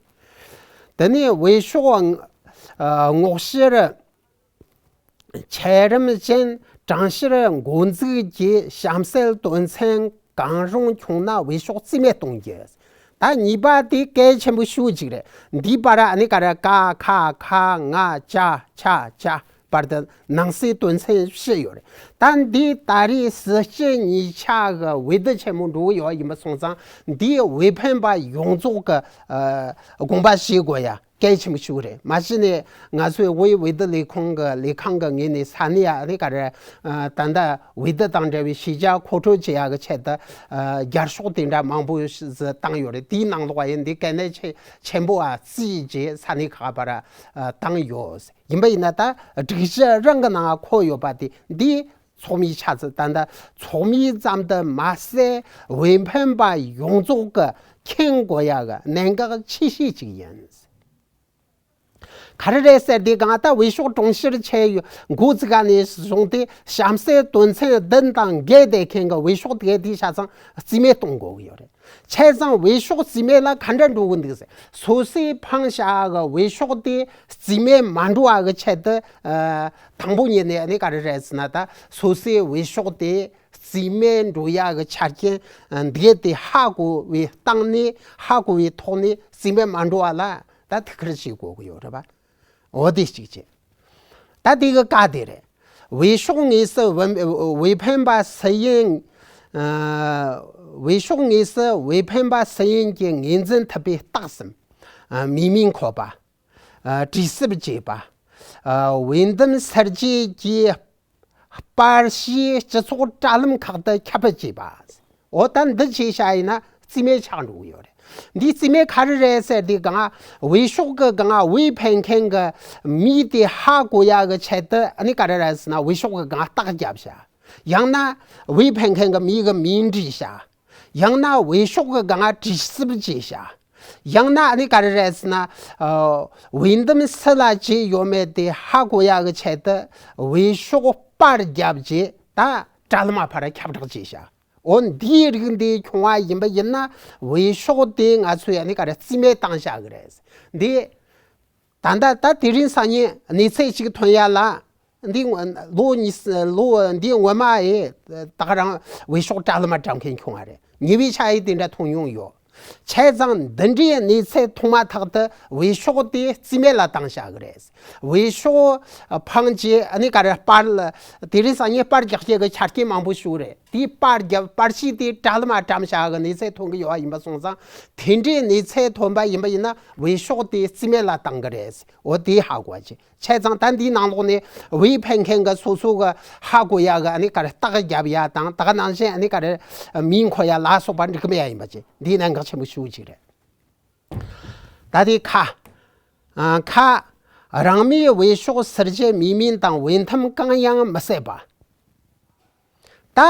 དེ་ནས་འོས་ཤོག་ཨ་སྔོག་བཤེར་འཆར་རིམ་བཞིན་གྲངས་བཤེར་འགོ་འཛུགས་ཀྱི་གཤམ་གསལ་དོན་ཚན་གང་རུང་བྱུང་ན་འོས་ཤོག་རྩིས་མེད་གཏོང་རྒྱུ། ད་གཉིས་པ་དེ་གལ་ཆེན་པོ་ཞེ་པོ་ཅིག་རེད། འདིའི་བར་ཨ་ནི་ག་རེ། ཀ་ཁ་ག་ང་ཅ་ཆ་ཇ་བར་དུ་ནང་གསེས་དོན་ཚན་བཞི་ཡོད་རེད། ད་འདི་ད་རེས་སྲིད་སྤྱི་ཉིས་ཆ་གི་འོས་བསྡུ་ཆེན་མོ་འགྲོ་གི་ཡོད་ཡིན་པ་སོང་ཙང་འདིའི་འོས་འཕེན་པ་ཡོངས་རྫོགས་ཀྱི་ཨ་དགོངས་པ་བཞེས་དགོས་ཡ། གལ་ཆེན་པོ་ཞིག་རེད། མ་གཞི་ནས་ང་ཚོའི་དབུས་འོས་བསྡུ་ལས་ཁུངས་ཀྱི་ལས་ཁང་གི་ངོས་ནས་ས་གནས་ཨ་ནི་ག་རེ། ཨ། ད་ལྟ་འོས་བསྡུ་དང་འབྲེལ་བའི་ཤེས་བྱ་མཁོ་སྤྲོད་བྱེད་ཡག་གི་ཆེད་དུ། ཨ། རྒྱབ་སྐྱོར་དེ་འདྲ་མང་པོ་ཞིག་བཏང་ཡོད་རེད། དེའི་ནང་ལོགས་ཡིན་འདི་གལ་གནད་ཆེ་ཆེན་པོ་ཨ་བརྩིས་རྗེས་ས་གནས་ཁག་བར་ཨ་བཏང་ཡོད། ཡིན་པ་ཡིན་ན་ད་སྒྲིག་གཞི་རང་གི་ནང་འཁོད་ཡོད་པ་དེ་འདི་ཚོགས་མིའི་ཆ་ཚང་། ད་ལྟ་ཚོགས་མི་ཙམ་དུ་མ་ཟད་འོས་འཕེན་པ་ཡོངས་རྫོགས་ཀྱི་མཁྱེན་དགོས་ཡག་གི་གནད་འགག་ཆེ་ཤོས་ཅིག་ཡིན། ག་རེ་རེད་ཟེར་དུས་གང་ལྟར་འོས་ཤོག་གྲངས་བཤེར་བྱས་ཡོད། འགོ་བཙུགས་ག་ནས་བཟུང་སྟེ་གཤམ་གསལ་དོན་ཚན་བདུན་དང་འགལ་བསྡད་མཁན་གྱི་འོས་ཤོག་དེ་དེའི་ཆ་ཚང་རྩིས་མེད་གཏོང་དགོས་ཀྱི་ཡོད་རེད། བྱས་ཙང་འོས་ཤོག་རྩིས་མེད་ལ་ག་འདྲ་འགྲོ་གི་འདུག་ཟེར། སོ་སོས་འཕངས་བཞག་གི་འོས་ཤོག་དེ་རྩིས་མེད་མ་འགྲོ་བ་གི་ཆེད་དུ། ཨ། དང་པོ་ཉིད་ནས་ཨ་ནི་ག་རེ་རེད་ཟེར་ན། ད་སོ་སོའི་འོས་ཤོག་དེ་རྩིས་མེད་འགྲོ་ཡག་གི་ཆ་རྐྱེན་འདི་དེ་ཧ་གོ་བའི་སྟེང་ནས། ཧ་གོ་བའི་ཐོག་ནས་རྩིས་མེད་མ་འགྲོ་བ་ལ། ད་ཐུགས་ཁུར་བྱེད་དགོས་ཀྱི་ཡོད་རེད་པ། འོ་དེ་གཅིག་བྱས། ད་དེ་གི་ཀ་དེ་རེད། འོས་ཤོག་དངོས་སུ་འོས་འོས་འཕེན་པ་སུ་ཡིན། ཨ། འོས་ཤོག་དངོས་སུ་འོས་འཕེན་པ་སུ་ཡིན་གྱི་ངོས་འཛིན་ཐུབ་པའི་རྟགས་གསུམ། ཨ། མིང་མི་འཁོད་པ། ཨ། གྲོས་སུབ་བྱས་པ། ཨ། འོས་འདེམས་ཚར་རྗེས་ཀྱི་པར་ཤིས་སྤྱི་ཚོགས་དྲ་ལམ་ཁག་ཏུ་ཁྱབ་སྤེལ་བྱས་པ། འོ་ད་འདི་བྱས་བཞག་ཡིན་ན་རྩིས་མེད་ཆགས་འགྲོ་གི་ཡོད་རེད། འདི་རྩིས་མེད་ག་རེ་རེད་ཟེར་དུས་གང་། འོས་ཤོག་གི་གང་འོས་འཕེན་མཁན་གྱི་མི་དེ་ཧ་གོ་ཡག་གི་ཆེད་དུ་ཨ་ནི་ག་རེ་རེད་ཟེར་ན། འོས་ཤོག་གི་གང་རྟགས་བརྒྱབ་བཞག་ཡང་ན་འོས་འཕེན་མཁན་གྱི་མི་གི་མིང་བྲིས་བཞག་ཡང་ན་འོས་ཤོག་གི་གང་གྲོས་སུབ་བྱས་བཞག་ཡང་ན་ཨ་ནི་ག་རེ་རེད་ཟེར་ན། ཨ། འོས་འདེམས་སུ་ལ་བྱས་ཡོད་མེད་དེ་ཧ་གོ་ཡག་གི་ཆེད་དུ་འོས་ཤོག་པར་བརྒྱབ་རྗེས་ད་དྲ་ལམ་ཕར་ཁྱབ་བསྒྲགས་བྱས་བཞག་འོ་འདིའི་རིགས་འདི་བྱུང་བ་ཡིན་པ་ཡིན་ན་འོས་ཤོག་དེ་ང་ཚོས་ཨ་ནི་ག་རེ་རྩིས་མེད་བཏང་བཞག་གི་རེད། འདི་ད་ལྟ་ད་དེ་རིང་སང་ཉིན་གནས་ཚུལ་ཅིག་ཐོན་ཡ་ལ། འདི་སྔོན་ལོ་གཉིས། ལོ་འདི་སྔོན་མ་ཡི་ད་ག་རང་འོས་ཤོག་དྲ་ལམ་བཀྲམ་མཁན་བྱུང་བ་རེད། ཉེ་བའི་ཆར་ཡི་དེ་འདྲ་མཐོང་མྱོང་ཡོད། བྱས་ཙང་འདི་འདྲའི་གནས་ཚུལ་མཐོང་མ་ཐག་ཏུ་འོས་ཤོག་དེ་རྩིས་མེད་ལ་བཏང་བཞག་གི་རེད། འོས་ཤོག་འཕངས་རྗེས་ཨ་ནི་ག་རེ་པར་ལ་དེ་རིང་སང་ཉིན་པར་རྒྱག་རྒྱུ་གི་ཆ་རྐྱེན་མང་པོ་ཞིག་རེད། དེའི་པར་རྒྱབ། པར་ཤིང་དེའི་དྲ་ལམ་བཀྲམ་བྱ་གི་གནས་ཚད་ཐོན་གི་ཡོད་པ་ཡིན་པ་སོང་ཙང་། དེ་འདྲའི་གནས་ཚད་ཐོན་པ་ཡིན་པ་ཡིན་ན་འོས་ཤོག་དེ་རྩིས་མེད་ལ་བཏང་གི་རེད། འོ་དེ་ཧ་གོ་བ་བྱེད། བྱས་ཙང་ད་འདིའི་ནང་ལོགས་ནས་འོས་འཕེན་མཁན་གྱི་སོ་སོ་གི་ཧ་གོ་ཡ་གི་ཨ་ནི་ག་རེ་རྟགས་རྒྱབ་ཡ་དང་། ད་ག་ནང་བཞིན་ཨ་ནི་ག་རེ་མིང་འཁོད་ཡ་ལ་སོགས་པ་འགྲིག་གི་མེད་ཡ་ཡིན་པ་བྱེད། འདིའི་གནད་འགག་ཆེན་པོ་ཞེ་པོ་ཅིག་རེད། ད་དེ་ཁ། ཨ། ཁ། རང་མོས་འོས་ཤོག་སུ་བཞེས་མེད་མིན་དང་འོས་ཐམ་གང་ཡང་མི་གསལ་བ། ད་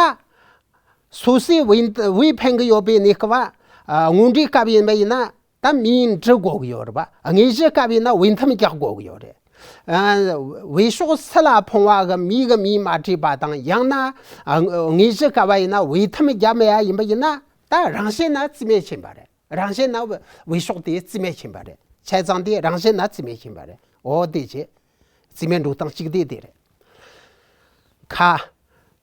སོ་སོས་འོས་འོས་འཕེན་གི་ཡོད་པའི་གནས་སྐབས། ཨ། སྔོན་འགྲོའི་སྐབས་ཡིན་པ་ཡིན་ན་ད་མིང་འབྲི་དགོས་གི་ཡོད་རེད་པ། དངོས་གཞིའི་སྐབས་ཡིན་ན་འོས་ཐམ་རྒྱག་དགོས་གི་ཡོད་རེད། ཨ། འོས་ཤོག་སུ་ལ་ཕོངས་པ་གི་མིའི་གི་མིང་མ་བྲིས་པ་དང་། ཡང་ན། ཨ། དངོས་གཞིའི་སྐབས་ཡིན་ན་འོས་ཐམ་རྒྱབ་མེད་ཡ་ཡིན་པ་ཡིན་ན། ད་རང་བཞིན་ན་རྩིས་མེད་ཕྱིན་པ་རེད། རང་བཞིན་ན་འོས་ཤོག་དེ་རྩིས་མེད་ཕྱིན་པ་རེད། བྱས་ཙང་དེ་རང་བཞིན་ན་རྩིས་མེད་ཕྱིན་པ་རེད། འོ་དེ་བྱས། རྩིས་མེད་འགྲོ་སྟངས་གཅིག་དེ་དེ་རེད། ཁ།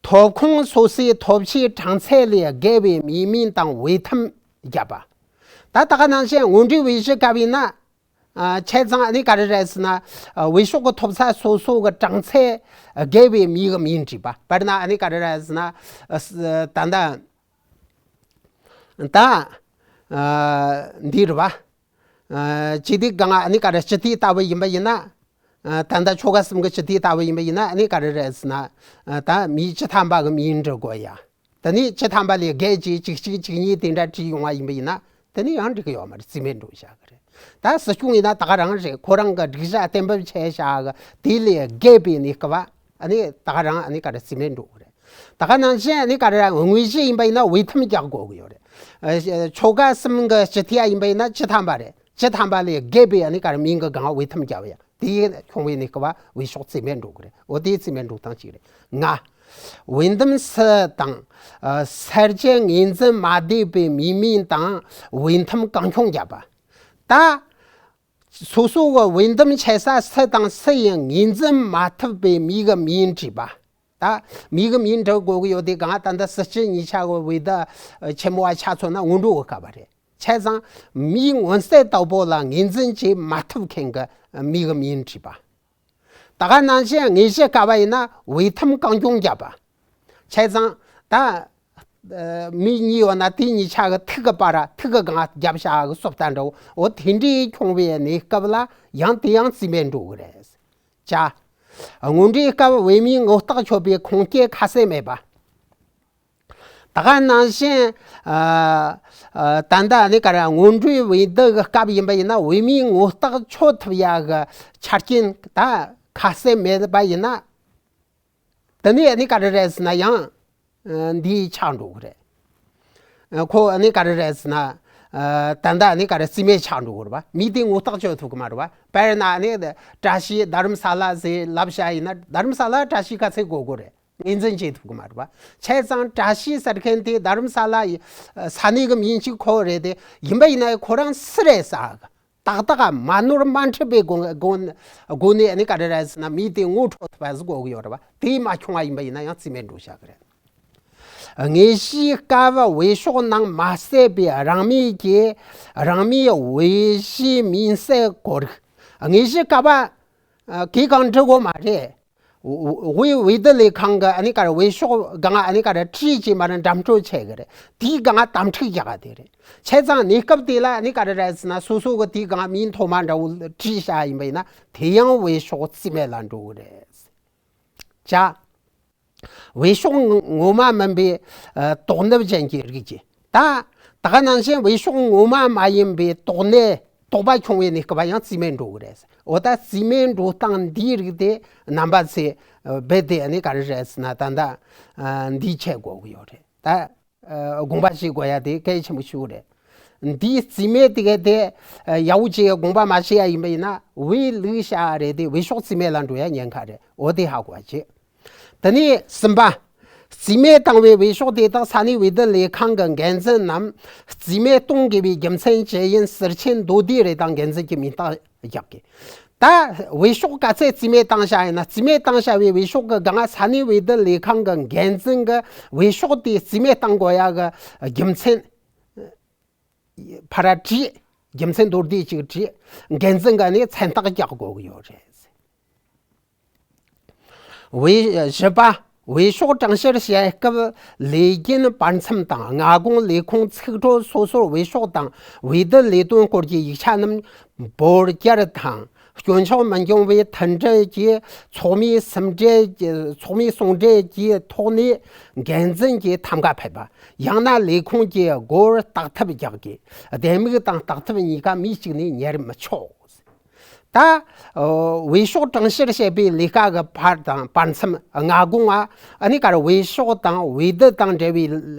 ཐོབ་ཁུངས་སོ་སོའི་ཐོབ་ཆའི་གྲངས་ཚད་ལས་བརྒལ་བའི་མིའི་མིང་དང་འོས་ཐམ་བརྒྱབ་པ། ད་ད་ག་ནང་བཞིན་སྔོན་འགྲོའི་འོས་གཞིའི་སྐབས་ཡིན་ན། ཨ། བྱས་ཙང་ཨ་ནི་ག་རེ་རེད་ཟེར་ན། ཨ། འོས་ཤོག་གི་ཐོབ་ས་སོ་སོ་གི་གྲངས་ཚད་བརྒལ་བའི་མིའི་གི་མིང་བྲིས་པ། དཔེར་ན་ཨ་ནི་ག་རེ་རེད་ཟེར་ན། ཨ། ད་ལྟ། ད། ཨ། འདི་རེད་པ། ཨ། སྤྱི་དེ་གང་ཨ་ནི་ག་རེ་སྤྱི་དེ་ལྟ་བུ་ཡིན་པ་ཡིན་ན། ཨ། ད་ལྟ་ཆོལ་ཁ་གསུམ་གི་སྤྱི་དེ་ལྟ་བུ་ཡིན་པ་ཡིན་ན་ཨ་ནི་ག་རེ་རེད་ཟེར་ན། ཨ། ད་མི་བཅུ་ཐམ་པ་གི་མིང་འབྲི་དགོས་ཡ། དེ་ནས་བཅུ་ཐམ་པ་ལས་བརྒལ་གྱི་གཅིག་གཅིག་གཅིག་གཉིས་དེ་འདྲ་བྲིས་ཡོང་བ་ཡིན་པ་ཡིན་ན། དེ་ནས་ཡང་འགྲིག་གི་ཡོད་མ་རེད། རྩིས་མེད་འགྲོ་བྱ་གི་རེད། ད་སྲིད་སྐྱོང་ཡིན་ན་ད་ག་རང་རེད། ཁོ་རང་གི་སྒྲིག་གཞི་གཏན་འབེབས་བྱས་བཞག་གི་དེ་ལས་བརྒལ་བའི་གནས་སྐབས་ཨ་ནི་ད་ག་རང་ཨ་ནི་ག་རེ་རྩིས་མེད་འགྲོ་གི་རེད། ད་ག་ནང་བཞིན་ཨ་ནི་ག་རེ་དངོས་གཞི་ཡིན་པ་ཡིན་ན་འོས་ཐམ་རྒྱག་དགོས་གི་ཡོད་རེད། ཨ། ཆོལ་ཁ་གསུམ་གི་སྤྱི་འཐུས་ཡིན་པ་ཡིན་ན་བཅུ་ཐམ་པ་རེད། བཅུ་ཐམ་པ་ལས་བརྒལ་བའི་ཨ་ནི་ག་རེ་མིང་གི་སྒང་འོས་ཐམ་རྒྱབ་ཡ། དེ་ཁྱོང་བའི་གནས་སྐབས་འོས་ཤོག་རྩིས་མེད་འགྲོ་གི་རེད། འོ་དེ་རྩིས་མེད་འགྲོ་སྟངས་གཅིག་རེད། ལྔ། འོས་འདེམས་སུ་དང་། ཨ། གསར་བརྗེ་ངོས་འཛིན་མ་བསྡད་པའི་མིའི་མིང་དང་འོས་ཐམ་གང་བྱུང་བརྒྱབ་པ། ད་སོ་སོ་གི་འོས་འདེམས་བྱེད་ས་སུ་དང་སུ་ཡིན་ངོས་འཛིན་མ་ཐུབ་པའི་མི་གི་མིང་བྲིས་པ། ད་མི་གི་མིང་འབྲི་དགོས་གི་ཡོད་དེ་གང་། ད་ལྟ་སྲིད་སྤྱི་གཉིས་ཆ་གི་འོས་བསྡུ་ཆེན་མོ་བ་ཆ་མཚོན་ན་སྔོན་འགྲོ་གི་སྐབས་རེད། བྱས་ཙང་མིའི་མངོན་གསལ་དོད་པོ་ལ་ངོས་འཛིན་བྱེད་མ་ཐུབ་མཁན་གི་མི་གི་མིང་བྲིས་པ། ད་ག་ནང་བཞིན་དངོས་གཞིའི་སྐབས་ཡིན་ན་འོས་ཐམ་གང་བྱུང་བརྒྱབ་པ། བྱས་ཙང་ད་ཨ་མི་གཉིས་ཡོད་ན་དེ་གཉིས་ཆ་གི་ཐུག་གི་བར་ཐུག་གི་སྒང་བརྒྱབ་བྱ་གི་སོབ་ལྟ་འདྲ་བོ། འོ་དེ་འདྲའི་ཁྱོང་བའི་གནས་སྐབས་ལ་ཡང་དེ་ཡང་རྩིས་མེད་འགྲོ་གི་རེད། བྱ། སྔོན་འགྲོའི་སྐབས་འོས་མིའི་ངོ་རྟགས་ཆོད་པའི་ཁུངས་སྐྱེལ་ཁ་གསལ་མེད་པ། ད་ག་ནང་བཞིན། ཨ། ཨ། ད་ལྟ་ནི་ག་རེ་སྔོན་འགྲོའི་འོས་བསྡུ་གི་སྐབས་ཡིན་པ་ཡིན་ན་འོས་མིའི་ངོ་རྟགས་ཆོད་ཐུབ་ཡ་གི་ཆ་རྐྱེན་ད་ཁ་གསལ་མེད་པ་ཡིན་ན། དེ་ནས་ནི་ག་རེ་རེད་ཟེར་ན་ཡང་། ཨ། འདི་ཆགས་འགྲོ་གི་རེད། ཨ། ཁོ་ནི་ག་རེ་རེད་ཟེར་ན། ཨ། ད་ལྟ་ནི་ག་རེ་རྩིས་མེད་ཆགས་འགྲོ་གི་རེད་པ། མི་དེ་ངོ་རྟགས་ཆོད་ཐུབ་གི་མ་རེད་པ། དཔེར་ན་ནི་བཀྲ་ཤིས་རྡ་རམ་ས་ལ་ཟེར་ལབ་བྱ་ཡིན་ན་རྡ་རམ་ས་ལ་བཀྲ་ཤིས་ག་ཚད་དགོས་དགོས་རེད། ངོས་འཛིན་བྱེད་ཐུབ་གི་མ་རེད་པ། བྱས་ཙང་བཀྲ་ཤིས་ཟེར་མཁན་དེ་རྡ་རམ་ས་ལ་ཡི་ས་གནས་གི་མིང་གཅིག་ཁོ་རེད་དེ། ཡིན་པ་ཡིན་ན་ཁོ་རང་སུ་རེད་ཟེར་གི་ཏག་ཏག་མ་ནོར་མ་འཁྲུལ་པའི་སྒོ་སྒོ་སྒོ་ནས་ནི་ག་རེ་རེད་ཟེར་ན་མི་དེ་ངོ་འཕྲོད་ཐུབ་པ་ཟིག་དགོས་གི་ཡོད་རེད་པ། དེ་མ་བྱུང་བ་ཡིན་པ་ཡིན་ན་ཡང་རྩིས་མེད་འགྲོ་བྱ་གི་རེད། དངོས་གཞིའི་སྐབས་འོས་ཤོག་ནང་མ་གསལ་བའི་རང་མོས་ཀྱི་རང་མོས་འོས་གཞིའི་མིང་གསལ་གོ་རིགས། དངོས་གཞིའི་སྐབས། ཨ། གི་གང་འབྲི་དགོས་མ་རེད། འོས་འོས་བསྡུ་ལས་ཁང་གི་ཨ་ནི་ག་རེ་འོས་ཤོག་སྒང་ཨ་ནི་ག་རེ་བྲིས་ཀྱི་མ་རེད། འགྲེམས་སྤྲོད་བྱེད་གི་རེད། དེའི་སྒང་དམ་ཕྲུག་རྒྱག་ག་དེ་རེད། བྱས་ཙང་གནས་སྐབས་དེ་ལ་ཨ་ནི་ག་རེ་རེད་ཟེར་ན་སོ་སོ་གི་དེའི་སྒང་མིང་ཐོག་མ་འདྲ་བོ་བྲིས་བཞག་ཡིན་པ་ཡིན་ན་དེ་ཡང་འོས་ཤོག་རྩིས་མེད་ལ་འགྲོ་གི་རེད། བྱ། འོས་ཤོག་ངོ་མ་མིན་པའི། ཨ། དོགས་གནད་ཅན་གྱི་རིགས་ཀྱི། ད། ད་ག་ནང་བཞིན་འོས་ཤོག་ངོ་མ་མ་ཡིན་པའི་དོགས་གནད་དོགས་པ་བྱུང་བའི་གནས་སྐབས་ཡང་རྩིས་མེད་འགྲོ་གི་རེད། འོ་ད་རྩིས་མེད་འགྲོ་སྟངས་འདིའི་རིགས་དེ་རྣམ་པ་ཚོས་རྦད་དེ་ཨ་ནི་ག་རེ་རེད་ཟེར་ན་ད་ལྟ། ཨ། འདི་བྱེད་དགོས་ཀྱི་ཡོད་རེད། ད། ཨ། དགོངས་པ་བཞེས་དགོས་ཡ་དེ་གལ་ཆེན་པོ་ཞིག་རེད། འདིའི་རྩིས་མེད་དེ་ག་དེ། ཨ། ཡག་པོ་ཅིག་དགོངས་པ་མ་བཞེས་ཡ་ཡིན་པ་ཡིན་ན་འོས་བླུགས་བཞག་རེད་དེ་འོས་ཤོག་རྩིས་མེད་ལ་འགྲོ་ཡ་ཉེན་ཁ་རེད། འོ་དེ་ཧ་གོ་བ་བྱེད། དེ་ནས་གསུམ་པ། རྩིས་མེད་བཏང་བའི་འོས་ཤོག་དེ་དག་ས་གནས་འོས་བསྡུ་ལས་ཁང་གི་འགན་འཛིན་ནམ་རྩིས་མེད་གཏོང་དགོས་པའི་རྒྱུ་མཚན་ཇི་ཡིན་ཟུར་མཆན་མདོར་བསྡུས་རེ་དང་འགན་འཛིན་གྱི་མིང་རྟགས་རྒྱག་དགོས། ད་འོས་ཤོག་ག་ཚད་རྩིས་མེད་བཏང་བཞག་ཡིན་ན་རྩིས་མེད་བཏང་བཞག་པའི་འོས་ཤོག་གི་སྒང་ས་གནས་འོས་བསྡུ་ལས་ཁང་གི་འགན་འཛིན་གྱི་འོས་ཤོག་དེ་རྩིས་མེད་བཏང་དགོས་ཡ་གི་རྒྱུ་མཚན་ཕར་བྲིས། རྒྱུ་མཚན་མདོར་བསྡུས་ཅིག་བྲིས། འགན་འཛིན་གྱི་ནས་མཚན་རྟགས་རྒྱག་དགོས་ཀྱི་ཡོད་རེད། འོས་བཞི་པ། འོས་ཤོག་གྲངས་བཤེར་བྱེད་སྐབས་ལས་འགན་བར་མཚམས་དང་མངའ་དགོངས་ལས་ཁུངས་ཚིག་ཁྲོད་སོ་སོར་འོས་ཤོག་དང་འོས་བསྡུ་ལས་དོན་སྐོར་གྱི་ཡིག་ཆ་རྣམས་འབོར་བསྐྱར་དང་སྐྱོན་ཆག་མི་འབྱུང་བའི་མཐུན་སྒྲིལ་གྱིས་ཚོགས་མིའི་ཟུང་འབྲེལ་གྱི་ཚོགས་མིའི་ཟུང་འབྲེལ་གྱི་ཐོག་ནས་འགན་འཛིན་གྱིས་ཐམ་ག་ཕེབས་པ། ཡང་ན་ལས་ཁུངས་ཀྱི་སྒོར་བརྟག་ཐབས་རྒྱག་དགོས། ལྡེ་མིག་དང་བརྟག་ཐབས་གཉིས་ཀ་མི་གཅིག་ནས་གཉེར་མི་ཆོག། ད། འོས་ཤོག་གྲངས་བཤེར་བྱེད་པའི་ལས་ཀ་གི་བར་དང་བར་མཚམས་མངའ་དགོངས་ཨ་ནི་ག་རེ་འོས་ཤོག་དང་འོས་བསྡུ་དང་འབྲེལ་བའི་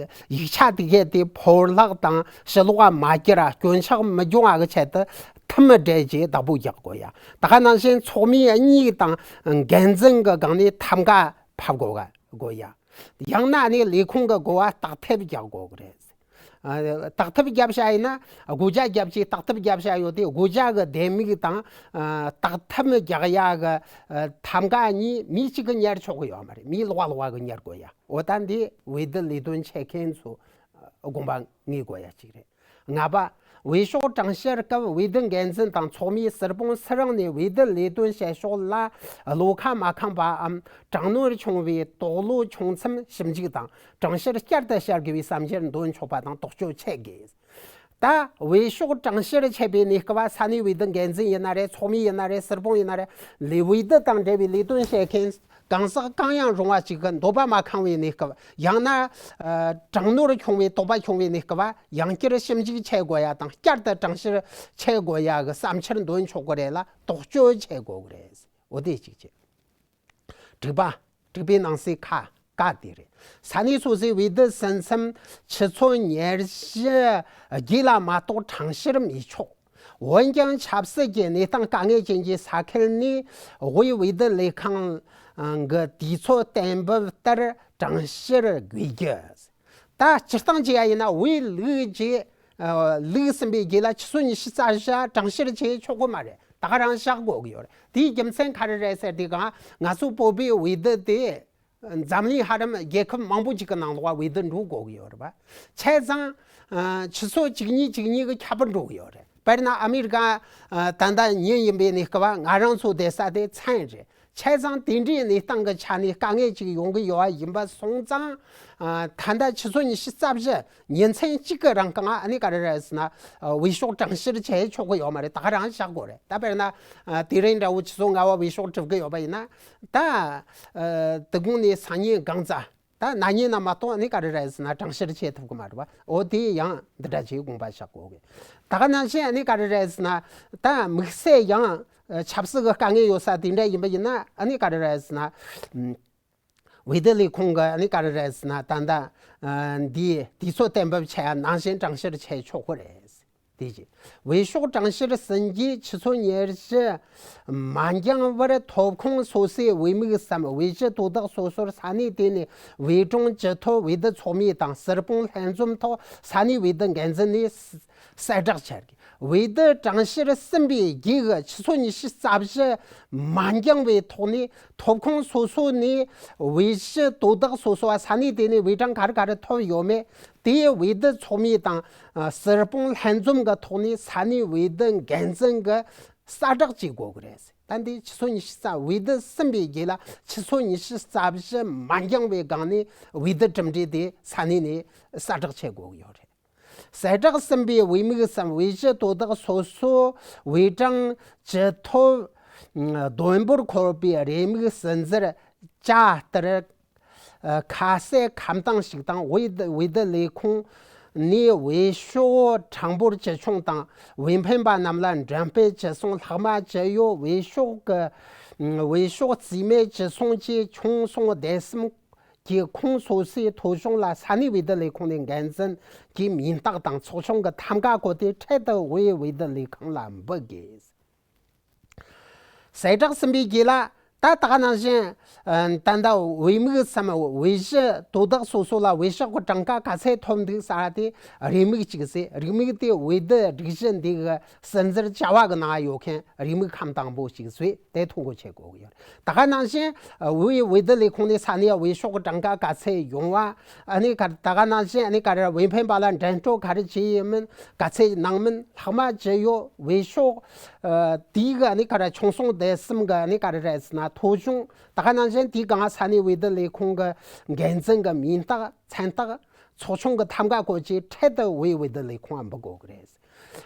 ཡིག་ཆ་དེ་གས་དེ་ཕོ་བརླག་དང་ཕྱི་ལོགས་མ་གྱུར་སྐྱོན་ཆག་མི་འབྱུང་བ་གི་ཆེད་དུ་ཐུམ་སྦྲེལ་གྱིས་བདག་པོ་རྒྱག་དགོས་ཡ། ད་ག་ནང་བཞིན་ཚོགས་མི་གཉིས་དང་འགན་འཛིན་གྱི་སྒང་ནས་ཐམ་ག་ཕབ་དགོས་ག་དགོས་ཡ། ཡང་ན་ནི་ལས་ཁུངས་ཀྱི་སྒོ་བ་བརྟག་ཐེབས་རྒྱག་དགོས་ཀྱི་རེད། ཨ་བརྟག་ཐེབས་བརྒྱབ་བྱ་ཡིན་ན་སྒོ་རྒྱག་བརྒྱབ་ཅིག་བརྟག་ཐེབས་བརྒྱབ་བྱ་ཡོད་དེ་སྒོ་རྒྱག་གི་ལྡེ་མིག་དང་ཨ་བརྟག་ཐེབས་རྒྱག་ཡ་གི་ཨ་ཐམ་ག་གཉིས་མི་གཅིག་གི་གཉེར་ཆོག་གི་ཡོད་མ་རེད། མི་ལོགས་ལོགས་གི་གཉེར་དགོས་ཡ། འོ་ད་འདི་འོས་བསྡུ་ལས་དོན་བྱེད་མཁན་ཚོ་དགོངས་པ་ངེས་དགོས་ཡ་གཅིག་རེད། ལྔ་པ། འོས་ཤོག་གྲངས་བཤེར་སྐབས་འོས་བསྡུ་འགན་འཛིན་དང་ཚོགས་མིའི་ཟུར་དཔོན་སུ་རང་ནས་འོས་བསྡུ་ལས་དོན་བྱེད་ཕྱོགས་ལ་བློ་ཁ་མ་ཁེངས་པའམ་དྲག་ནོར་བྱུང་བའི་དོགས་བློ་བྱུང་མཚམས་ཞིབ་འཇུག་དང་གྲངས་བཤེར་བསྐྱར་དུ་བྱ་དགོས་པའི་བསམ་འཆར་འདོན་ཆོག་པ་དང་དོགས་གཅོད་བྱེད་དགོས། ད་འོས་ཤོག་གྲངས་བཤེར་བྱེད་པའི་གནས་སྐབས་ས་གནས་འོས་བསྡུ་འགན་འཛིན་ཡིན་ན་རེད། ཚོགས་མི་ཡིན་ན་རེད། ཟུར་དཔོན་ཡིན་ན་རེད། ལས་འོས་བསྡུ་དང་འབྲེལ་བའི་ལས་དོན་བྱེད་མཁན་གང་ཟག་གང་ཡང་རུང་བ་ཅིག་གི་འདོད་པ་མ་ཁེངས་པའི་གནས་སྐབས། ཡང་ན་ཨ་དྲག་ནོར་བྱུང་བའི་དོགས་པ་བྱུང་བའི་གནས་སྐབས་ཡང་བསྐྱར་ཞིབ་འཇུག་བྱེད་དགོས་ཡ་དང་བསྐྱར་དུ་གྲངས་བཤེར་བྱེད་དགོས་ཡ་གི་བསམ་འཆར་འདོན་ཆོག་གི་རེད་ལ་དོགས་གཅོད་བྱེད་དགོས་གི་རེད། འོ་དེ་གཅིག་བྱེད། དྲུག་པ། དྲུག་པའི་ནང་གསེས་ཁ་ཀ་དེ་རེད། ས་གནས་སོ་སོའི་འོས་བསྡུ་ཟིན་མཚམས་ཆུ་ཚོད་ཉེར་བཞི་རྗེས་ལ་མ་གཏོགས་གྲངས་བཤེར་མི་ཆོག་འོན་ཀྱང་ཆབ་སྲིད་ཀྱི་གནས་སྟངས་དཀའ་ངལ་ཅན་གྱི་ས་ཁུལ་ནས་དབུས་འོས་བསྡུ་ལས་ཁང་གི་དུས་ཚོད་གཏན་འབེབས་ལྟར་གྲངས་བཤེར་དགོས་རྒྱུ། ད་སྤྱིར་བཏང་བྱས་ཡ་ཡིན་ན་དབུས་ལུགས་ཀྱི་ལུགས་ཟིན་པའི་རྗེས་ལ་ཆུ་ཚོད་ཉི་ཤུ་རྩ་བཞི་གྲངས་བཤེར་བྱེད་ཆོག་གི་མ་རེད། ད་ག་རང་བཞག་དགོས་ཀྱི་ཡོད་རེད། དེའི་རྒྱུ་མཚན་ག་རེ་རེད་ཟེར་དུས་གང་ང་ཚོ་བོད་པའི་འོས་བསྡུ་དེ་འཛམ་གླིང་ཧ་ལམ་རྒྱལ་ཁབ་མང་པོ་ཅིག་གི་ནང་ལོགས་འོས་བསྡུ་འགྲོ་དགོས་ཀྱི་ཡོད་རེད་པ། བྱས་ཙང་ཆུ་ཚོད་གཅིག་གཉིས་གཅིག་གཉིས་ཀྱི་ཁྱད་པར་འགྲོ་གི་ཡོད་རེད། དཔེར་ན་ཨ་མི་རི་ཀ་ད་ལྟ་ཉིན་ཡིན་པའི་གནས་སྐབས་ང་རང་ཚོ་བསྡད་ས་དེ་མཚན་རེད། བྱས་ཙང་དེ་འདྲའི་གནས་སྟངས་ཀྱི་ཆ་ནས་དཀའ་ངལ་ཅིག་ཡོང་གི་ཡོད་པ་ཡིན་པ་སོང་ཙང་ད་ལྟ་ཆུ་ཚོད་ཉི་ཤུ་རྩ་བཞི་ཉིན་མཚན་གཅིག་གི་རིང་གང་ཨ་ནི་ག་རེ་རེད་ཟེར་ན་འོས་ཤོག་གྲངས་བཤེར་བྱེད་ཆོག་གི་ཡོད་མ་རེད། ད་ག་རང་བཞག་དགོས་རེད། ད་དཔེར་ན་དེ་རིང་འདྲ་བོ་ཆུ་ཚོད་ལྔ་པ་འོས་ཤོག་སྒྲུབ་གི་ཡོད་པ་ཡིན་ན་ད་དེ་དགོང་ནས་སང་ཉིན་གང་ཙམ། ད་ན་ནིང་ན་མ་གཏོགས་ནི་ག་རེ་རེད་ཟེར་ན་གྲངས་བཤེར་བྱེད་ཐུབ་ཀྱི་མ་རེད་བ། འོ་དེ་ཡང་འདི་འདྲ་ཅིག་དགོངས་པ་བཞག་དགོས་གི། ད་ག་ནང་བཞིན་ནི་ག་རེ་རེད་ཟེར་ན་ད་དམིགས་བསལ་ཡང་ཆབ་སྲིད་ཀྱི་དཀའ་ངལ་ཡོད་ས་དེ་འདྲ་ཡིན་པ་ཡིན་ན་ནི་ག་རེ་རེད་ཟེར་ན་འོས་བསྡུ་ལས་ཁུངས་ཀྱི་ནི་ག་རེ་རེད་ཟེར་ན་ད་ལྟ་འདིའི་དུས་ཚོད་གཏན་འབེབས་བྱས་ནང་བཞིན་གྲངས་བཤེར་བྱེད་ཆོག་གི་རེད། དེ་རྗེས་འོས་ཤོག་གྲངས་བཤེར་ཟིན་རྗེས་ཆུ་ཚོད་ཉེར་བཞི་མ་འགྱངས་པར་ཐོབ་ཁུངས་སོ་སོའི་འོས་མི་སམ་འོས་གཞི་དོ་བདག་སོ་སོར་ས་གནས་དེ་ནས་འོས་གྲངས་ཇི་ཐོབ་འོས་བསྡུ་ཚོགས་མི་དང་ཟུར་དཔོན་ལྷན་འཛོམས་ཐོག་ས་གནས་འོས་བསྡུ་འགན་འཛིན་ནས་གསལ་བསྒྲགས་བྱ་དགོས། འོས་བསྡུ་གྲངས་བཤེར་ཟིན་པའི་རྗེས་ཀྱི་ཆུ་ཚོད་ཉི་ཤུ་རྩ་བཞི་མ་འགྱངས་པའི་ཐོག་ནས་ཐོབ་ཁུངས་སོ་སོ་ནས་འོས་གཞི་དོ་བདག་སོ་སོ་བ་ས་གནས་དེ་ནས་འོས་གྲངས་ག་རེ་ག་རེ་ཐོབ་ཡོད་མེད། དེའི་འོས་བསྡུ་ཚོགས་མི་དང་ཨ་ཟུར་དཔོན་ལྷན་འཛོམས་ཀྱི་ཐོག་ནས་ས་གནས་འོས་བསྡུ་འགན་འཛིན་གྱིས་གསལ་བསྒྲགས་བྱེད་དགོས་ཀྱི་རེད། ད་འདི་ཆུ་ཚོད་ཉི་ཤུ་རྩ་འོས་བསྡུ་ཟིན་པའི་རྗེས་ལ་ཆུ་ཚོད་ཉི་ཤུ་རྩ་བཞི་མ་འགྱངས་པའི་སྒང་ནས་འོས་བསྡུ་གྲུབ་འབྲས་དེ་ས་གནས་ནས་གསལ་བསྒྲགས་བྱེད་དགོས་ཀྱི་ཡོད་རེད། གསལ་བསྒྲགས་ཟིན་པའི་འོས་མི་སམ་འོས་གཞི་དོ་བདག་སོ་སོ་འོས་གྲངས་ཇི་ཐོབ་ཨ་བསྡོམས་འབོར་འཁོར་བའི་རེའུ་མིག་ཟུར་འཛུལ་བྱ་ལྟར། ཨ་ཁ་གསལ་ཁ་བཏང་ཞིག་དང་། འོས་བསྡུ་འོས་བསྡུ་ལས་ཁུངས་ནས་འོས་ཤོག་གྲངས་འབོར་ཇི་བྱུང་དང་། འོས་འཕེན་པ་རྣམས་ལ་མགྲོན་དཔེ་ཇི་སོང་། ལྷག་མ་ཇི་ཡོད། འོས་ཤོག་གི་འོས་ཤོག་རྩིས་མེད་ཇི་སོང་བཅས་ཆུང་གསུམ་སྡེ་གསུམ་གྱི་ཁུངས་སོ་སོའི་ཐོ་གཞུང་ལ་ས་གནས་འོས་བསྡུ་ལས་ཁུངས་ནས་འགན་འཛིན་གྱི་མིང་རྟགས་དང་ཚོགས་ཆུང་གི་ཐམ་ཀ་བཀོད་དེ་འཕྲལ་དུ་དབུས་འོས་བསྡུ་ལས་ཁང་ལ་འབུལ་དགོས། གསལ་བསྒྲགས་ཟིན་པའི་རྗེས་ལ་ད་ད་ག་ནང་བཞིན་ཨ་ད་ལྟ་འོས་མི་སམ་འོས་གཞི་དོ་བདག་སོ་སོ་ལ་འོས་ཤོག་གི་གྲངས་ཀ་ག་ཚད་ཐོབ་འདུག་ཟེར་བ་དེ་རེའུ་མིག་གཅིག་བཟོས། རེའུ་མིག་དེ་འོས་བསྡུ་སྒྲིག་གཞི་འདི་གི་ཟུར་འཛུལ་བྱ་བ་གི་ནང་ཡོད་མཁན་རེའུ་མིག་ཁམས་དང་པོ་ཞིག་བཟོས་དེ་ཐོ་འགོད་བྱེད་དགོས་ཀྱི་ཡོད། ད་ག་ནང་བཞིན་དབུས་འོས་བསྡུ་ལས་ཁུངས་ནས་ས་གནས་འོས་ཤོག་གི་གྲངས་ཀ་ག་ཚད་ཡོང་བ། ཨ་ནི་ག་ད་ག་ནང་བཞིན་ཨ་ནི་ག་རེ་འོས་འཕེན་པ་ལ་འགྲན་སྤྲོད་ག་རེ་བྱས་ཡིན་མིན། ག་ཚད་གནང་མིན། ལྷག་མ་ཇི་ཡོད། འོས་ཤོག་ཨ་དེའི་གི་ཨ་ནི་ག་རེ་ཆུང་གསུམ་སྡེ་གསུམ་གི་ཨ་ནི་ག་རེ་རེད་ཟེར་ན། ཐོ་གཞུང་ད་ག་ནང་བཞིན་དེའི་སྒང་ས་གནས་འོས་བསྡུ་ལས་ཁུངས་ཀྱི་འགན་འཛིན་གྱི་མིང་རྟགས་མཚན་རྟགས་ཚོགས་ཆུང་གི་ཐམ་ག་བཀོད་ཀྱིས་འཕྲལ་དུ་དབུས་འོས་བསྡུ་ལས་ཁུངས་ལ་འབུལ་དགོས་ཀྱི་རེད།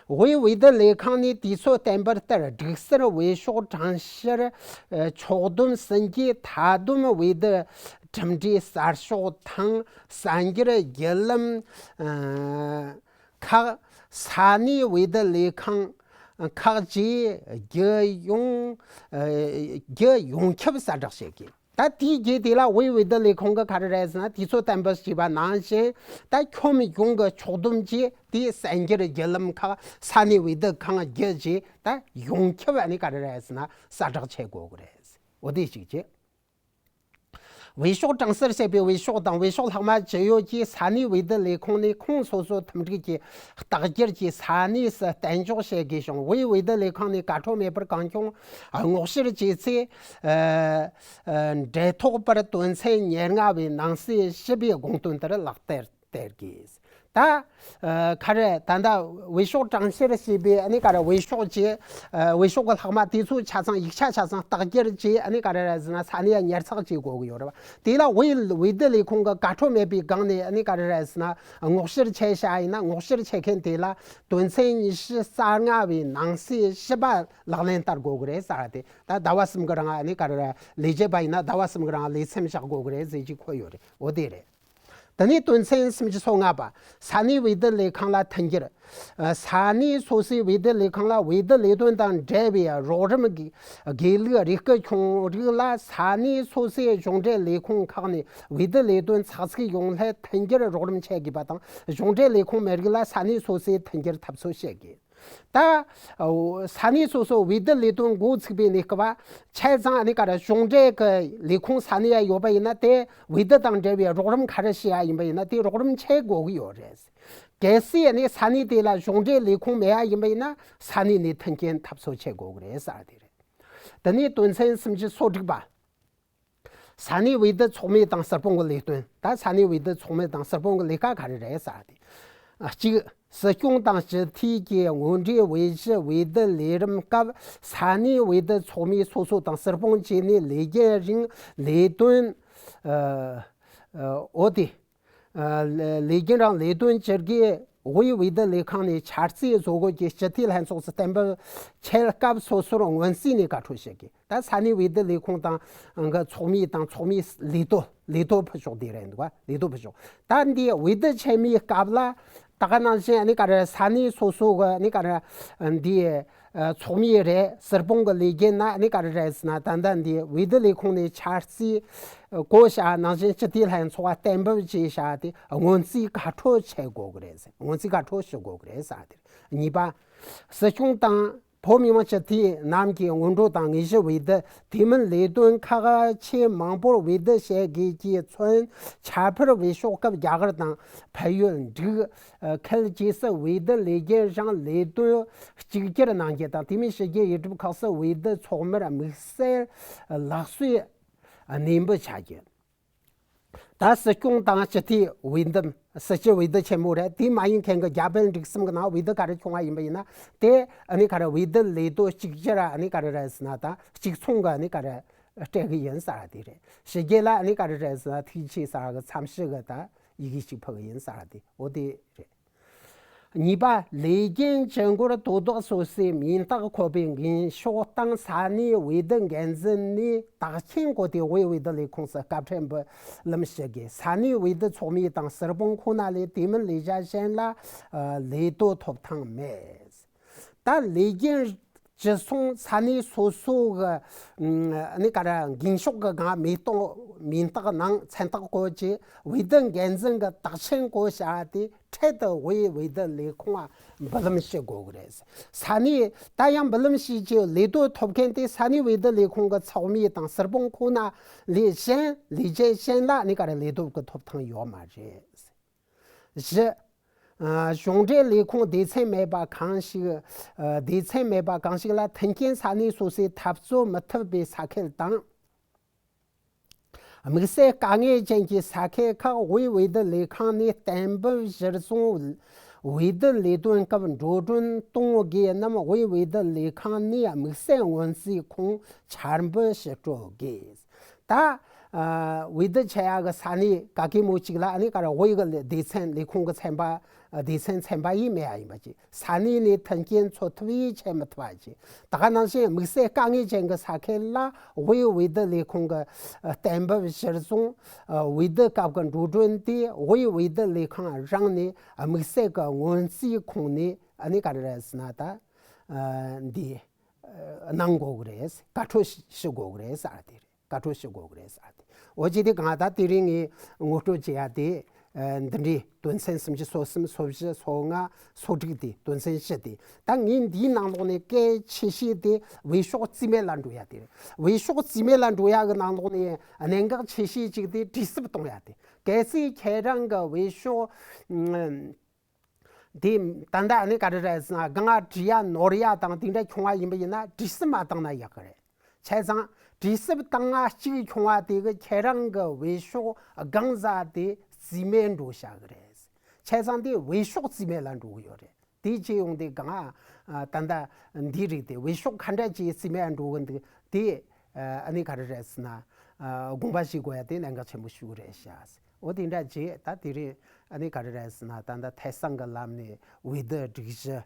དབུས་འོས་བསྡུ་ལས་ཁང་ནས་དུས་ཚོད་བསྟན་པ་ལྟར་སྒྲིག་གསར་འོས་ཤོག་གྲངས་བཤེར། ཨ། ཕྱོགས་བསྡོམས་ཟིན་རྗེས་མཐའ་བསྡོམས་འོས་བསྡུ་གྲུབ་འབྲས་གསར་ཤོག་དང་གསར་འགྱུར་བརྒྱུད་ལམ། ཨ། ཁག་ས་གནས་འོས་བསྡུ་ལས་ཁང་ཁག་བཅས་བརྒྱུད་ཡོང་། ཨ། བརྒྱུད་ཡོངས་ཁྱབ་གསལ་བསྒྲགས་བྱེད་དགོས། ད་དེའི་རྗེས་དེ་ལ་དབུས་འོས་བསྡུ་ལས་ཁང་གིས་ག་རེ་རེད་ཟེར་ན། དུས་ཚོད་བསྟན་པ་ཞུས་པ་ནང་བཞིན་ད་ཁྱོན་ཡོངས་ཀྱི་ཕྱོགས་བསྡོམས་ཀྱིས་དེའི་གསར་འགྱུར་བརྒྱུད་ལམ་ཁག་ས་གནས་འོས་བསྡུ་ཁང་བརྒྱུད་ཀྱིས་ད་ཡོངས་ཁྱབ་ཨ་ནི་ག་རེ་རེད་ཟེར་ན་གསལ་བསྒྲགས་བྱེད་དགོས་ཀྱི་རེད། འོ་དེ་གཅིག་བྱས། འོས་ཤོག་གྲངས་གསར་བྱས་པའི་འོས་ཤོག་དང་འོས་ཤོག་ལྷག་མ་ཇི་ཡོད་ཀྱིས་ས་གནས་འོས་བསྡུ་ལས་ཁང་ནས་ཁོངས་སོ་སོའི་ཁྲིམས་སྒྲིག་གི་རྟགས་འཁྱེར་གྱིས་ས་གནས་སུ་གཏན་འཇོག་བྱེད་དགོས་ཤིང་། དབུས་འོས་བསྡུ་ལས་ཁང་ནས་བཀའ་འཁྲོལ་མེད་པར་གང་བྱུང་སྔོག་བཤེར་བྱས་ཚེ། ཨ། ཨ། འབྲེལ་ཐོགས་པར་དོན་ཚན་ཉེར་ལྔ་བའི་ནང་གསེས་བཞི་པའི་དགོངས་དོན་ལྟར་ལག་བསྟར་སྟེར་དགོས། ད། ཨ། ག་རེ་ད་ལྟ་འོས་ཤོག་གྲངས་བཤེར་བྱས་པའི་ཨ་ནི་ག་རེ་འོས་ཤོག་བཅས། ཨ། འོས་ཤོག་གི་ལྷག་མ་དེ་ཚོ་ཆ་ཚང་ཡིག་ཆ་ཆ་ཚང་རྟགས་འཁྱེར་བཅས་ཨ་ནི་ག་རེ་རེད་ཟེར་ན་ས་གནས་ལ་ཉར་ཚགས་བྱེད་དགོས་ཀྱི་ཡོད་རེད་བ། དེ་ལ་དབུས་འོས་བསྡུ་ལས་ཁང་གི་བཀའ་འཁྲོལ་མེད་པའི་སྒང་ནས་ཨ་ནི་ག་རེ་རེད་ཟེར་ན་སྔོག་བཤེར་བྱས་བཞག་ཡིན་ན། སྔོག་བཤེར་བྱེད་མཁན་དེ་ལ་དོན་ཚན་ཉི་ཤུ་རྩ་ལྔ་བའི་ནང་གསེས་བཞི་པ་ལག་ལེན་བསྟར་དགོས་ཀྱི་རེད་ཟེར་ཏེ། ད་ཟླ་བ་གསུམ་གྱི་རིང་ཨ་ནི་ག་རེ་རེད། ལས་བྱེད་པ་ཡིན་ན་ཟླ་བ་གསུམ་གྱི་རིང་ལས་སེམས་བཞག་དགོས་ཀྱི་རེད་ཟེར་གྱི་འཁོད་ཡོད་རེད། འོ་དེ་རེད། དེ་ནས་དོན་ཚན་སུམ་ཅུ་སོ་ལྔ་པ། ས་གནས་འོས་བསྡུ་ལས་ཁང་ལ་མཐུན་འགྱུར། ཨ། ས་གནས་སོ་སོའི་འོས་བསྡུ་ལས་ཁང་ལ་འོས་བསྡུ་ལས་དོན་དང་འབྲེལ་བའི་རོགས་རམ་དགེ་ལུགས་རིག་སྐུལ་ཁྱོང་རིགས་ལ་ས་གནས་སོ་སོའི་གཞུང་འབྲེལ་ལས་ཁུངས་ཁག་ནས་འོས་བསྡུ་ལས་དོན་ཚགས་ཚུད་ཡོང་སླད་མཐུན་འགྱུར་རོགས་རམ་བྱེད་དགོས་པ་དང་། གཞུང་འབྲེལ་ལས་ཁུངས་མི་རིགས་ལ་ས་གནས་སོ་སོའི་མཐུན་འགྱུར་འཐབ་རྩོད་བྱེད་དགོས། ད། ཨོ། ས་གནས་སོ་སོ་འོས་བསྡུ་ལས་དོན་འགོ་ཚུགས་པའི་གནས་སྐབས་ཆ་ཚང་ཨ་ནི་ག་རེ་གཞུང་འབྲེལ་གྱི་ལས་ཁུངས་ས་གནས་ཡ་ཡོད་པ་ཡིན་ན། དེ་འོས་བསྡུ་དང་འབྲེལ་བའི་རོགས་རམ་ག་རེ་བྱེད་ཡ་ཡིན་པ་ཡིན་ན་དེ་རོགས་རམ་བྱེད་དགོས་ཀྱི་ཡོད་རེད། གལ་སྲིད་ཨ་ནི་ས་གནས་དེ་ལ་གཞུང་འབྲེལ་ལས་ཁུངས་མེད་ཡ་ཡིན་པ་ཡིན་ན་ས་གནས་ནས་མཐུན་རྐྱེན་འཐབ་རྩོད་བྱེད་དགོས་ཀྱི་རེད་ཟེར་དེ་རེད། དེ་ནས་དོན་ཚན་སུམ་ཅུ་སོ་དྲུག་པ། ས་གནས་འོས་བསྡུ་ཚོགས་མི་དང་སྲིད་དཔོན་གྱི་ལས་དོན། ད་ས་གནས་འོས་བསྡུ་ཚོགས་མི་དང་སྲིད་དཔོན་གྱི་ལས་ཀ་ག་རེ་རེད་ཟེར་ཏེ། གཅིག་སྲིད་སྐྱོང་དང་སྤྱི་འཐུས་ཀྱི་དངོས་འབྲེལ་འོས་གཞི་འོས་བསྡུ་ལས་རིམ་སྐབས་ས་གནས་འོས་བསྡུ་ཚོགས་མི་སོ་སོ་དང་སྲིད་དཔོན་བཅས་ནས་ལས་འགན་རིང་ལས་དོན། ཨ། ཨ། འོ་དེ། ཨ། ལས་འགན་རིང་ལས་དོན་བཅོ་བརྒྱད། དབུས་འོས་བསྡུ་ལས་ཁང་ནས་འཆར་རྩིས་བཟོ་དགོས་ཀྱི་སྤྱི་འཐུས་ལྷན་ཚོགས་སུ་གཏན་འབེབས་འཆར་སྐབས་སོ་སོར་སྔོན་རྩིས་ནས་བཀའ་འཁྲོལ་བྱེད་དགོས། ད་ས་གནས་འོས་བསྡུ་ལས་ཁུངས་དང་གི་ཚོགས་མི་དང་ཚོགས་མིའི་ལས་དོན་ལས་དོན་ཕུད་ཕྱོགས་དེ་རེད་འདུག་ག་ལས་དོན་ཕུད་ཕྱོགས་ད་འདི་འོས་བསྡུ་ཆེན་མོའི་སྐབས་ལ་ད་ག་ནང་བཞིན་ཨ་ནི་ག་རེ་ས་གནས་སོ་སོ་གི་ཨ་ནི་ག་རེ་འདི། ཨ། ཚོགས་མི་རེད། སྲིད་དཔོན་གྱི་ལས་འགན་ན་ཨ་ནི་ག་རེ་རེད་ཟེར་ན། ད་ལྟ་འདི་འོས་བསྡུ་ལས་ཁུངས་ནས་འཆར་རྩིས་བཀོད་བཞག་ནང་བཞིན་སྤྱི་འཐུས་ལྷན་ཚོགས་ལ་གཏན་འབེབས་བྱས་བཞག་དེ་སྔོན་རྩིས་བཀའ་འཁྲོལ་བྱེད་དགོས་ཀྱི་རེད་ཟེར། སྔོན་རྩིས་བཀའ་འཁྲོལ་ཞུ་དགོས་ཀྱི་རེད་ཟེར་དེ་རེད། གཉིས་པ། སྲིད་སྐྱོང་དང་བོད་མི་མང་སྤྱི་འཐུས་རྣམས་ཀྱི་སྔོན་འགྲོ་དང་དངོས་གཞི་འོས་བསྡུ། དེ་མིན་ལས་དོན་ཁག་ཆེས་མང་པོར་འོས་བསྡུ་བྱེད་དགོས་ཀྱི་ཚུན་ཁྱད་པར་འོས་ཤོག་སྐབས་རྒྱ་གར་དང་ཕན་ཡོད་འགྲིག་ཁུལ་བཅས་སུ་འོས་བསྡུ་ལས་འགན་རིང་ལས་དོན་གཅིག་གྱུར་གནང་རྒྱུ་དང་། དེ་མིན་ཕྱི་རྒྱལ་ཡུལ་གྲུ་ཁག་སུ་འོས་བསྡུ་ཚོགས་མིར་དམིགས་བསལ་ལག་བསོད་གནས་འབུལ་བྱ་རྒྱུ། ད་སྲིད་སྐྱོང་དང་སྤྱི་འཐུས་འོས་འདེམས། སྲིད་སྤྱི་འོས་བསྡུ་ཆེན་མོ་རེད། དེ་མ་ཡིན་མཁན་གྱི་རྒྱ་བལ་འབྲུག་གསུམ་གྱི་ནང་འོས་བསྡུ་ག་རེ་བྱུང་བ་ཡིན་པ་ཡིན་ན། དེ་ཨ་ནི་ག་རེ་འོས་བསྡུ་ལས་དོན་གཅིག་གྱུར་ཨ་ནི་ག་རེ་རེད་ཟེར་ན། ད་གཅིག་མཚུངས་ཀྱི་ཨ་ནི་ག་རེ་སྤྲད་གི་ཡིན་ཟེར་བ་དེ་རེད། ཕྱི་རྒྱལ་ལ་ཨ་ནི་ག་རེ་རེད་ཟེར་ན། ཐིག་ཆེ་ཟེར་བ་གི་མཚམས་ཤིག་གི་ད་ཡི་གེ་གཅིག་ཕུལ་གི་ཡིན་ཟེར་བ་དེ་འོ་དེ་རེད། གཉིས་པ། ལས་འགན་ཇུས་འགོད་དོ་བདག་སོ་སོའི་མིང་རྟགས་འཁོད་པའི་འགེངས་ཤོག་དང་ས་གནས་འོས་བསྡུ་འགན་འཛིན་ནས་དག་མཆན་བཀོད་དེ་དབུས་འོས་བསྡུ་ལས་ཁུངས་སུ་སྐབས་འཕྲལ་འབུལ་ལམ་ཞུ་དགོས། ས་གནས་འོས་བསྡུ་ཚོགས་མི་དང་སྲིད་དཔོན་ཁོ་ན་ལས་དེ་མིན་ལས་བྱ་གཞན་ལ་ལས་དོན་ཐོབ་ཐང་མེད། ད་ལས་འགན་ཇི་སོང་ས་གནས་སོ་སོ་གི་ཨ་ནི་ག་རེ་འགེངས་ཤོག་གི་སྒང་མིང་རྟགས་མིང་རྟགས་ནང་མཚན་རྟགས་བཀོད་ཀྱི་འོས་བསྡུ་འགན་འཛིན་གྱི་དག་མཆན་བཀོད་བྱ་དེ་འཕྲལ་དུ་དབུས་འོས་བསྡུ་ལས་ཁུངས་ལ་འབུལ་ལམ་ཞུ་དགོས་ཀྱི་རེད། ས་གནས་ད་ཡང་འབུལ་ལམ་ཞུས་ཀྱི་ལས་དོན་ཐོབ་མཁན་དེ་ས་གནས་འོས་བསྡུ་ལས་ཁུངས་ཀྱི་ཚོགས་མི་དང་སྲིད་དཔོན་ཁོ་ན་ལས་གཞན་ལས་བྱེད་གཞན་ལ་ཨ་ནི་ག་རེ་ལས་དོན་གྱི་ཐོབ་ཐང་ཡོད་མ་རེད། བཞི། ཨ། གཞུང་འབྲེལ་ལས་ཁུངས་སྡེ་ཚན་མེད་པ་གང་ཞིག་ཨ། སྡེ་ཚན་མེད་པ་གང་ཞིག་ལ་མཐུན་རྐྱེན་ས་གནས་སོ་སོས་འཐབ་རྩོད་མི་ཐུབ་པའི་ས་ཁུལ་དང་། དམིགས་བསལ་དཀའ་ངལ་ཅན་གྱི་ས་ཁུལ་ཁག་དབུས་འོས་བསྡུ་ལས་ཁང་ནས་གཏན་འབེབས་གཞིར་བཟུང་ འོས་བསྡུ་ལས་དོན་སྐབས་འགྲོ་གྲོན་གཏོང་དགོས་རྣམས་དབུས་འོས་བསྡུ་ལས་ཁང་ནས་དམིགས་བསལ་སྔོན་རྩིས་ཁང་འཆར་འབུལ་ཞུ་སྤྲོད་དགོས། ད་འོས་བསྡུ་བྱེད་ཡག་གི་ས་གནས་ག་གེ་མོ་གཅིག་ལ་ཨ་ནི་ག་རེ་དབུས་གི་སྡེ་ཚན་ལས་ཁུངས་གི་ཚན་པ་སྡེ་ཚན་ཚན་པ་ཡིས་མེད་ཡ་ཡིན་པ་ཅིག་ས་གནས་ནས་མཐུན་རྐྱེན་འཚོལ་ཐུབ་ཡིས་བྱེད་མི་ཐུབ་པ་ཅིག་ད་ག་ནང་བཞིན་དམིགས་བསལ་དཀའ་ངལ་ཅན་གྱི་ས་ཁུལ་ལ་དབུས་འོས་བསྡུ་ལས་ཁུངས་ཀྱི་གཏན་འབེབས་གཞིར་བཟུང་འོས་བསྡུ་སྐབས་ཀྱི་འགྲོ་གྲོན་དེ་དབུས་འོས་བསྡུ་ལས་ཁང་རང་ནས་དམིགས་བསལ་གྱི་སྔོན་རྩིས་ཁང་ནས་ཨ་ནི་ག་རེ་རེད་ཟེར་ན་ད་འདི་གནང་དགོས་ཀྱི་རེད། བཀའ་འཁྲོལ་ཞུ་དགོས་ཀྱི་རེད་ཟེར་དེ་རེད། བཀའ་འཁྲོལ་ཞུ་དགོས་ཀྱི་རེད་ཟེར་ཏེ། འོ་ཅི་དེ་གང་ད་དེ་རིང་ངས་ངོ་སྤྲོད་བྱེད་ཡ་དེ་འདི་འདྲའི་དོན་ཚན་སུམ་ཅུ་སོ་གསུམ་སོ་བཞི་སོ་ལྔ་སོ་དྲུག་དེ་དོན་ཚན་བཞི་དེ། ད་ངས་འདིའི་ནང་ལོགས་ནས་གལ་ཆེ་ཤོས་དེ་འོས་ཤོག་རྩིས་མེད་ལ་འགྲོ་ཡ་དེ་རེད། འོས་ཤོག་རྩིས་མེད་ལ་འགྲོ་ཡ་གི་ནང་ལོགས་ནས་གནད་འགག་ཆེ་ཤོས་གཅིག་དེ་གྲོས་སུབ་གཏོང་ཡ་དེ། གལ་སྲིད་ཁྱེད་རང་གི་འོས་ཤོག་དེ་ད་ལྟ་ནི་ག་རེ་རེད་ཟེར་ན་སྒང་བྲིས་ཡ་ནོར་ཡ་དང་དེ་འདྲ་བྱུང་བ་ཡིན་པ་ཡིན་ན་གྲོས་སུབ་མ་བཏང་ན་ཡག་གི་རེད། བྱས་ཙང་གྲོས་སུབ་བཏང་ང་གཅིག་བྱུང་བ་དེ་གི་ཁྱེད་རང་གི་འོས་ཤོག་སྒང་ཟ་དེ་རྩིས་མེད་འགྲོ་བྱ་གི་རེད། བྱས་ཙང་དེ་འོས་ཤོག་རྩིས་མེད་ལ་འགྲོ་གི་ཡོད་རེད། དེ་བྱས་ཡོང་དེ་སྒང་ད་ལྟ་འདི་རིགས་དེ་འོས་ཤོག་ག་འདྲ་ཅིག་རྩིས་མེད་འགྲོ་གི་འདུག་དེ་ཨ་ནི་ག་རེ་རེད་ཟེར་ན་དགོངས་པ་བཞེས་དགོས་ཡ་དེ་གནད་འགག་ཆེན་པོ་ཞིག་རེད་ཤག་འོ་དེ་འདྲ་བྱས་ད་དེ་རིང་ཨ་ནི་ག་རེ་རེད་ཟེར་ན་ད་ལྟ་ཐད་གསང་གི་ལམ་ནས་འོས་བསྡུ་སྒྲིག་གཞི་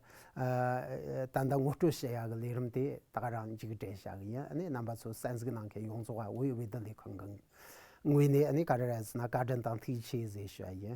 ད་ལྟ་ངོ་སྤྲོད་བྱེད་ཡག་གི་ལས་རིམ་དེ་ད་ག་རང་མཇུག་སྒྲིལ་བྱ་གི་ཡིན། ཨ་ནི་རྣམ་པ་ཚོ་གསན་གཟིགས་གནང་མཁན་ཡོངས་རྫོགས་ཨ་དབུས་འོས་བསྡུ་ལས་ཁང་གི་ངོས་ནས་ཨ་ནི་ག་རེ་རེད་ཟེར་ན་བཀའ་དྲིན་དང་ཐུགས་རྗེ་ཆེ་ཞུ་བ་ཡིན།